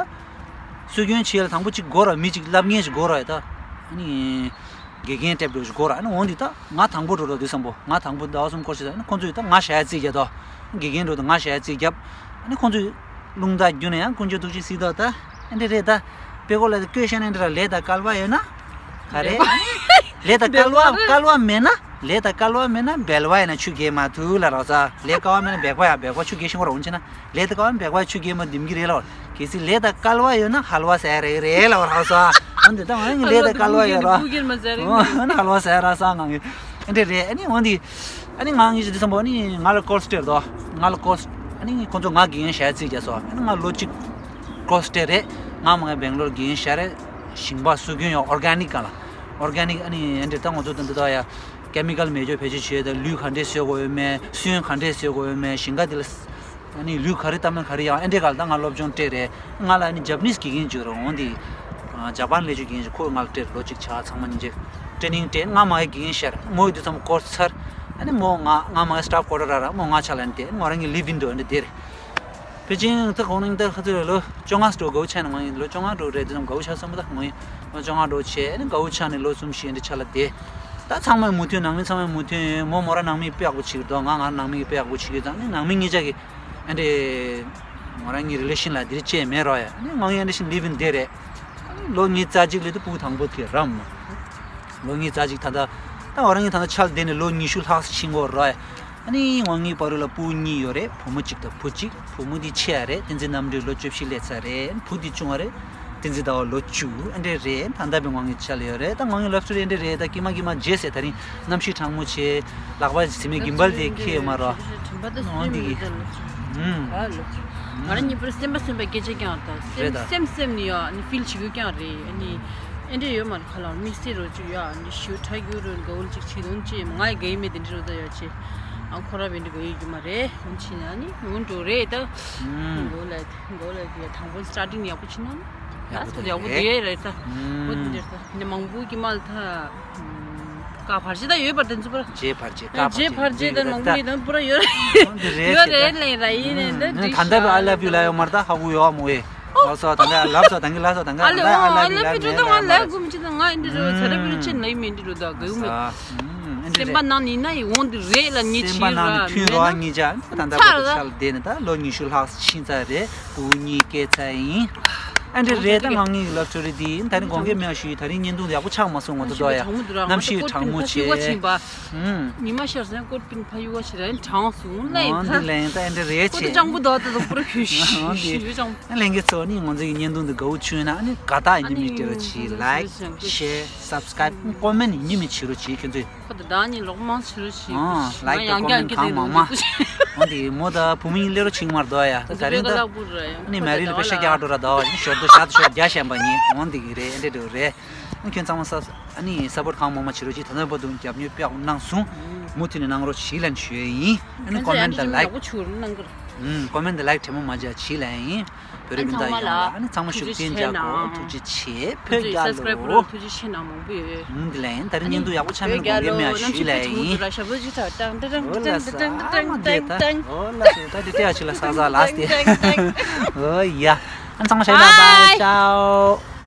སྲོལ་རྒྱུན་བྱེད་ལ་དང་པོ་གཅིག་དགོས་ར། མི་གཅིག་ལབ་མཁན་ཞིག་དགོས་ར་ཡ་ད། ཨ་ནི་དགེ་རྒན་སྤྲད་འགྲོ་ཞིག་དགོས་ར། ཨ་ནི་འོན་ཏེ་ད་ང་དང་པོ་འགྲོ་ར་འདུག་བསམ་པོ། ང་དང་པོ་ཟླ་བ་གསུམ་སྐོར་ཞིག་ད། ཨ་ནི་ཁོང་ཚོས་ད་ང་ཞལ་རྩིས་རྒྱབ་ད། དགེ་རྒན་འགྲོ་ད་ང་ཞལ་རྩིས་རྒྱབ། ཨ་ནི་ཁོང་ཚོས་རླུང་རྟ་བརྒྱུད་ནས་ཡང་དཀོན་མཆོག་ཐུགས་རྗེ་གཟིགས་ད་ད། ཨ་འདྲ་རེད་ད། དཔེ་ཀོ་ལ་བཀོད་ཤེས་ན་འདྲ་ར། ལས་དང་སྐལ་བ་ཡོད་ན། ག་རེ། ལས་དང་སྐལ་བ། སྐལ་བ་མེད་ན། ལས་དང་སྐལ་བ་མེད་ན་སྦལ་བ་ཡིན་ན་ཆུ་རྐྱལ་མ་ཐུག་ལབ་ར་ས། ལས་སྐལ་བ་མེད་ན་སྦལ་པ་ཡ། སྦལ་པ་ཆུ་རྐྱལ་ཤེས་ཁོ་ར། འོན་ཆེ་ན། ལས་དང་སྐལ་བ་མེད་ན་སྦལ་པ་ཆུ་རྐྱལ་མ་འདེམ་གི་རེད་ལ། གལ་སྲིད་ལས་དང་སྐལ་བ་ཡོད་ན་ཧལ་བ་ཟ་ཡ་རེད་རེད་ལབ་ར་ས། འོན་ཏེ་ད་ང་ལས་དང་སྐལ་བ་ཡོད་ར། ཨ་ནི་ཧལ་བ་ཟ་ཡ་ར་ས་ང་གི། ཨ་འདྲ་རེད། ཨ་ནི་འོན་ཏེ། ཨ་ནི་ང་ངེད་ཀྱི་འདི་བསམ་པོ། ཨ་ནི་ང་ལ་ཀོར་སི་སྤྲད་དོ། ང་ལ་ཀོར་སི། ཨ་ནི་ཁོང་ཚོ་ང་དགེ་རྒན་ཞལ་རྩིས་རྒྱག་སོ། ཨ་ནི་ང་ལོ་གཅིག་ཀོར་སི་སྤྲད་རེད། ང་མ་ངའི་སྦེང་ལོར་དགེ་རྒན་ཞལ་རེད། ཞིང་པ་སྲོལ་རྒྱུན་ཡོད། ཨོར་གེ་ནིག་ག་ལ། ཨོར་གེ་ནིག་ཨ་ནི་ཨ་འདྲ་ད་ང་ཚོ་ད་འདི་ད་ཡ། ཀེ་མི་ཀལ་མེད་ཅོ་བེད་སྤྱོད་བྱས་ད། ལུད་ག་འདྲས་བཟོ་དགོས་ཡོད་མེད། སོན་ག་འདྲས་བཟོ་དགོས་ཡོད་མེད། ཞིང་ཁ་འདི་ལ། ཨ་ནི་ལུད་ག་རེ་བཏབ་ན་ག་རེ་ཡང་། ཨ་འདྲས་ག་ལ་ད་ང་སློབ་སྦྱོང་སྤྲད་རེད། ང་ལ་ཨ་ནི་ཇ་པ་ནིས་དགེ་རྒན་ཅིག་ཡོད་རེད། འོན་ཏེ། ཇ་པན་ལས་ཅིག་དགེ་རྒན་ཅིག་ཁོས་ང་ལ་སྤྲད། ལོ་གཅིག་ཆ་ཚང་མ་སྙིང་རྗེ། ཊེ་ནིང་སྤྲད། ང་མ་ངའི་དགེ་རྒན་ཞལ་རེད། མོ་ཡི་དུས་ཙམ་ཀོར་སི་ཚར། ཨ་ནི་མོ་ང་ང་མ་ངའི་སི་ཊཕ་ཀོ་ཊར་ར་ར། མོ་ང་ཆ་ལ་ཨ་ནི་བསྡད། ང་རང་གི་ལིབ་ཨིན་འགྲོ་ཨ་ནི་བསྡད་རེད། ཕལ་ཆེར་ད་གོང་ནས་ད་ཁ་ཚོད་ལོ་བཅོ་ལྔ་འགྲོ་དགའ་བོ་ཆགས་ནས། ང་ཡིན་ལོ་བཅོ་ལྔ་འགྲོ་རེད། དེ་ཙམ་དགའ་བོ་ཆགས་སོང་མ་ད། ང་ཡིན་ལོ་བཅོ་ལྔ་འགྲོ་བྱས། ཨ་ནི་དགའ་བོ་ཆགས་ནས་ལོ་གསུམ་བཞི་འདྲ་ཆ་ལ་བསྡད། ད་ཚང་མས་མོས་མཐུན། ནང་མི་ཚང་མས་མོས་མཐུན། མོ་མོ་རང་ནང་མི་དཔེ་ཡག་པོ་བྱེད་ཀྱི་འདུག་ང་ང་རང་ནང་མི་དཔེ་ཡག་པོ་བྱེད་ཀྱི་འདུག་ཨ་ནི་ནང་མི་གཉིས་ཆ་གི་ཨ་འདྲས་ང་རང་གི་རི་ལེ་ཤན་ལ་འདིར་བཅད་མེད་རོགས་ཡ། ཨ་ནི་ང་ཡིན་ཨ་འདྲས་ཤིག་ལིབ་ཨིན་བསྡད་རེད། ཨ་ནི་ལོ་ཉི་ཤུ་རྩ་གཅིག་ལས་དུ་ཕྲུ་གུ་དང་པོ་དེ་རམ། ལོ་ཉི་ཤུ་རྩ་གཅིག་ད་ལྟ། ད་ང་རང་གི་ད་ལྟ་ཆ་ལ་བསྡད་ནས་ལོ་ཉི་ཤུ་ལྷག་ཕྱིན་གོ་རོགས་ཡ། ཨ་ནི་ང་གཉིས་བར་ལ་ཕྲུ་གུ་གཉིས་ཡོད་རེད། བུ་མོ་གཅིག་དང་བུ་གཅིག་བུ་མོ་དེ་ཆེ་བ་རེད། བསྟན་འཛིན་རྣམ་གྲོལ་ལོ་བཅུ་བཞི་སླེབས་ཚར་རེད། བུ་དེ་ཆུང་བ་རེད། བསྟན་འཛིན་ཟླ་བ་ལོ་བཅུ། ཨ་འདྲས་རེད། ད་ལྟ་བའི་ང་གཉིས་ཆ་ལ་ཡོད་རེད། ད་ང་གཉིས་ལབ་སྟོ་རི་ཨ་འདྲས་རེད། ད་ཀྱི་མ་ཀྱི་མ་རྗེས་ཟེར། ད་རིང་གནམ་གཤིས་གྲང་མོ་བྱས། ལག་པ་ཟི་མའི་གྱིན་པལ་དེ་ཁྱེར་ཡོད་མ་རོགས། འོན་ཏེ་གི། ཨུམ། ང་རང་གཉིས་པོ་སེམས་པ་སེམས་པ་སྐད་ཆ་རྐྱང་དང་། སེམས་རེད་ད། སེམས་སེམས་ནི་ཡ་ནི་ཕིལ་བྱེད་རྒྱུ་རྐྱང་རེད། ཨ་ནི་ཨེ་འདྲས་ཡོད་མ་རེད། ཁ་ལག་དམིགས་བསལ་རོ་བཅུ་ཡ་ནི་ཞུ་ཁྲ་རྒྱུ་རོ་ག་འོལ་ཅིག་བྱེད་དོན་ཅི་ང་ཡི་ག་ཡི་མེད་དེ་འདྲས་རོ་ད་ཡ་ཆེ། ཨ་ཁོ་ར་བེ་འདྲས་ག་ཡི་རྒྱུ་མ་རེད། འོན་ཆེ་ན་ནི་འོན་འགྲོ་རེད་ད། ཨུམ། ག་འོལ་ལ་ག་འོལ་ལ་ཡ་དང་པོ་སི་ཊར་ཊིང་ཡག་པོ་བྱེད་ན་ནི་ཡག་པོ་ཡག་པོ་རེད། དེ་ཡ་རེད་ད། ཨུམ། འོ་དེ་འདྲས་ད་ནི་མང་པོ་གི་མ་ལ་ད། ཀ་བར་ཆད་ད་ཡོད་པ་དེ་ཚོ་པར། ཇེ་བར་ཆད་ཀ་བར་ཆད་ཇེ་བར་ཆད་ད་མང་པོ་ཡོད་ད་པུ་ར་ཡོད་རེད། འོ་འདི་རེད་ཡོད་ཆེ་རེད་ད། ལེ་ར་ཡིན་ནས་འདི་ཨུམ། ད་ལྟ་བའི་I love you ལ་ཡོད་མ་རེད་ད། ཧ་གོ་ཡོད་མོ་ཨེ། ལགས་སོ་ད་ལྟ་ལབ་སོ་ད་གི་ལགས་སོ་ད་གི་ཨ་ལེ་ཨ་ལེ་ཨ་ལེ་ཨ་ལེ་ཨ་ལེ་ཨ་ལེ་ཨ་ལེ། ད་ང་ཨེ་འདི་རུ་ཚ་ར་བུ་རུ་ཆེན་ལ་ཡིན་མིན་འདི་རུ་ད་གི་ཡོད་མེད། ཨུམ། ཨེ་འདི་སེམས་པ་རེད། ནང་ནི་ན་ཡི་འོང་འདི་རེད་ལ་ཉེ་ཆེ་སེམས་པ་ནང་ནི་ར་མཐུན་མེད་རོགས་ན། གཉིས་ཆ་ད་ལྟ་བར་དུ་ཆ་ལ་བསྡད་ནས་ད་ལོ་ཉི་ཤུ་ལྷག་ཕྱིན་ཚར་རེད། བུ་གཉིས་སྐྱེས་ཚར་ཡིན། ཨ་འདྲ་རེད། ད་ང་གཉིས་ཀྱི་ལབ་སྟོ་རི་འདི་ད་རིང་དགོངས་འགལ་མེད་པ་ཞུ་ཡི། ད་རིང་བརྙན་ཐུང་འདི་ཡག་པོ་ཆགས་མ་སོང་ངོ་། ད་དོ་ཡ་གནམ་གཤིས་གྲང་མོ་བྱས། ཨུམ། ཉི་མ་ཤར་སེང་སྐོར་པིན་ཕ་ཡུ་བ་ཞིག་ར་གྲང་སོང་ལ་ཡིན་ད། འདི་ལ་ཡིན་ད་ཨ་འདྲ་རེད་ཆེ། ཀོ་ཏི་ཅང་པོ་དོ་ད་དོ་པུ་ར་ཁུ་ཤི་ཤི་ཅང་། ལྷན་རྒྱས་ཚོ་ནི་ང་ཚོའི་བརྙན་ཐུང་འདི་དགའ་བོ་བྱུང་ན་ཨ་ནི་དགའ་རྟགས་ཡིན་གྱི་མི་སྤྲད་རོགས་གྱིས། ལའིཀ་ཤེར་སབ་སི་ཀ་རའིབ་ཀོ་མེན་ཡིན་གྱི་མི་བྱེད་རོགས་གྱིས་ཁྱོད་ཚོས། ཁོ་ད་ད་ནི་ལོག་མང་ཆེ་རུ་ཞིག་ཨ་ལའིཀ་དང་ཀོ་མེན་གང་མང་མང་། འོ་འདི་མོ་ད་བུ་མོ་ཡིན་སླེབས་རོགས་བྱེད་ཀྱི་མ་རེད་དོ་ཡ། ད་ད་རིང་ད་ཨ་ནི་མ་རི་ལ་པེ་ཤ་རྒྱག་འགྲོ་ར་དོ། ཨ་ནི་ཞོར་དུ་ཤ་དུ་ཤོར་རྒྱག་བཞིན་པ་ཡིན། འོ་འདི་གི་རེད། ཨེ་འདྲས་འགྲོ་རེད། ཨ་ཁྱོད་ཚང་མ་ས་ཨ་ནི་སབ་པོར་གང་མང་མང་བྱེད་རོགས་གྱིས། ད་ལྟ་བར་དུ་རྒྱབ་སྐྱོར་དཔེ་ཡག་པོ་གནང་སོང་། མུ་མཐུད་ནས་གནང་རོགས་གྱིས་ལབ་ནས་ཞུ་ཡས་ཡིན། ཨ་ནི་ཀོ་མེན་དང་ལའིཀ་ཨུམ། ཀོ་མེན་དང་ལའིཀ་དྲན་པ་མ་བརྗེད་བྱེད་ལབ་ཡིན། བོད་རིགས་སྤུན་ཟླ་ཡོངས་ལ་ཨ་ནི་ཚང་མ་ཤུགས་རྐྱེན་རྒྱག་དགོས། ཐུགས་རྗེ་ཆེ། བོད་རྒྱལ་ལོ། ཐུགས་རྗེ་ཆེ་གནང་མང་པོ་ཡོད། ཨུམ། འདི་ལ་ཡིན། ད་རིང་བརྙན་ཐུང་ཡག་པོ་ཆགས་མེད་དགོངས་འགལ་མེད་ཞུས་ལ་ཡིན། འོ་ལ་ས་ཨ་མ་དེ་ད། འོ་ལ་ས་ཨ་མ་དེ་ད། འོ་ལ་ས་ད་དེ་ལྟ་ཡ་ཆེ་ལ་ས་ས་ལ་སྟེ། འོ་ཡ། ཨ་ཚང་མ་ཤ་ལ་བའི་ཅའོ།